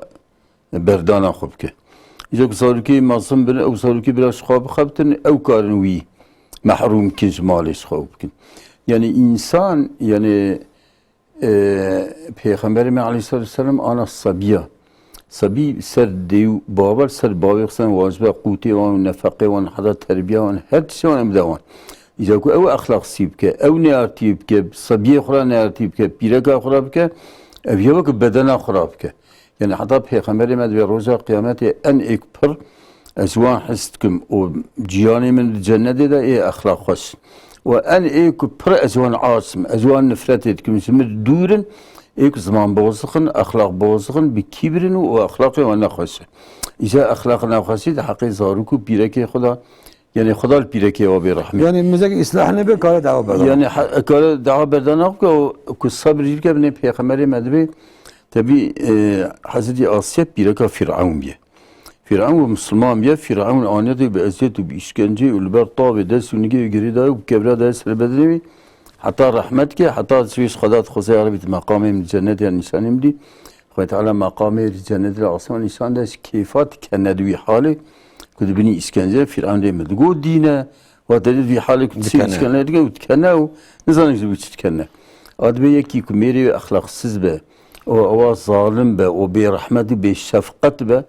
berdana xwe bike. Îca ku zarokê mezin bin, ew zarokê bila ji xwe bixebitin, ew karin wî mehrûm bikin ji malê ji xwe bikin. Yani însan, yani, e, Pêxemberê me aleyhissalatu vesselam ana sebiya. Sebî ser dê û bava, ser bavê xwe sen wacibe qûtê wan û nefeqê wan, heta terbiya wan, her tiştê wan em bide wan. Îca ku ew exlaqsî bike, ew neyartî bike, sebiyê xwe re neyartî bike, pîreka xwe re bike, ev ya wek bedena xwe re bike. Yani heta Pêxemberê me divê roja qiyametê en êk pir ez wan his dikim û ciyanê min di cennetê de ê exlaq xweş. Û en ê ku pir ez wan asim, ez wan nifretê dikim, ji min dûr in, ê ku ziman bozixin, exlaq bozixin, bi kîbir in û exlaqê wan nexweş e. Îca exlaq nexweşî di heqê zarok û pîrekê xwe de, yani Xweda li pîrekê wa bê rehmê. Yani mizek îslah nebe kare dawa berdana. Yani he-, kare dawa berdana ku, ku sabir jî bike binê Pêxemberê me dibê. Tebî, e, Hezretî Asiye pîreka Fîrewn bûye. Fîrewn û Misilman bûye. Fîrewn anîyatê bi eziyet û bi îşkenceyê û li ber tavê dest û nigê wî girê dayê û bi kevra dayê ser bedenê wî. Heta rehmet ke, heta ji wê ji Xweda dixwaze, ya Rebî, tu meqamê min cennetê ya nîşanî min dî. Xwedê Teala meqamê li cennetê li asman nîşan de, ji kêfa dikene di wî halê ku dibînî îşkence. Fîrewn lê min digot dîne, wa derê vî halê ku tişê Dikene. îşkence dike û dikene û nizanin ji wî çi dikene. A dibê yekî ku mêrê wê exlaqsiz be, û ewa zalim be, û bêrehmet û bêşefqet be,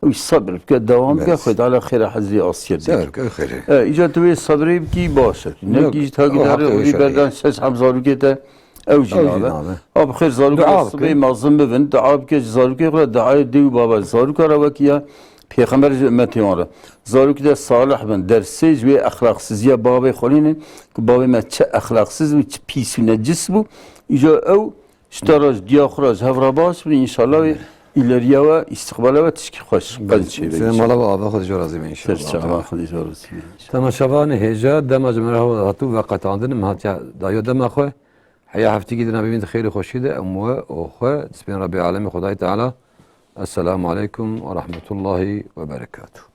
ew sabir bike, dewam bike, Bes. Xwedê Teala xêra Hezretî Asiye dike. Sabir bike, xêrê. E, îca tu wê sabrê bikî baş e. Yok, Nekî ji takî o darê haqda xwedî şerî. Berdan şeş heb zarokê te, ew jî Ew jî nabe. nabe. A bi xêr zarokê Dua sibê bikin. mezin bibin, dua bike ji zarokê xwe re, duayê dê û baba zaroka re wekî ya Pêxember ji ummetê wan re. Zarokî de salih bin, dersê ji wê exlaqsiziya bavê xwe lênin, ku bavê me çi exlaqsiz bû, çi pîs û necis bû. Îca ew Ji te re, ji diya xwe re, ji hev re baş bin, înşallah wê îleriya we, îstiqbala we tişkî xweş, qenc çêbe, Sê înşallah. Mala we ava xwe dijwar razî be, înşallah. Ser çava xwe dijwar razî be, înşallah. Temaşevanê hêja, dema ji me re hatiye veqetandin, min hatiye dayo dema xwe. Heya heftikî din a bibîn di xêr û xweşî de, em we û xwe, di spên Rebî Alemê Xwedayê Teala. Esselamu aleykum ve rahmetullahi ve berekatuhu.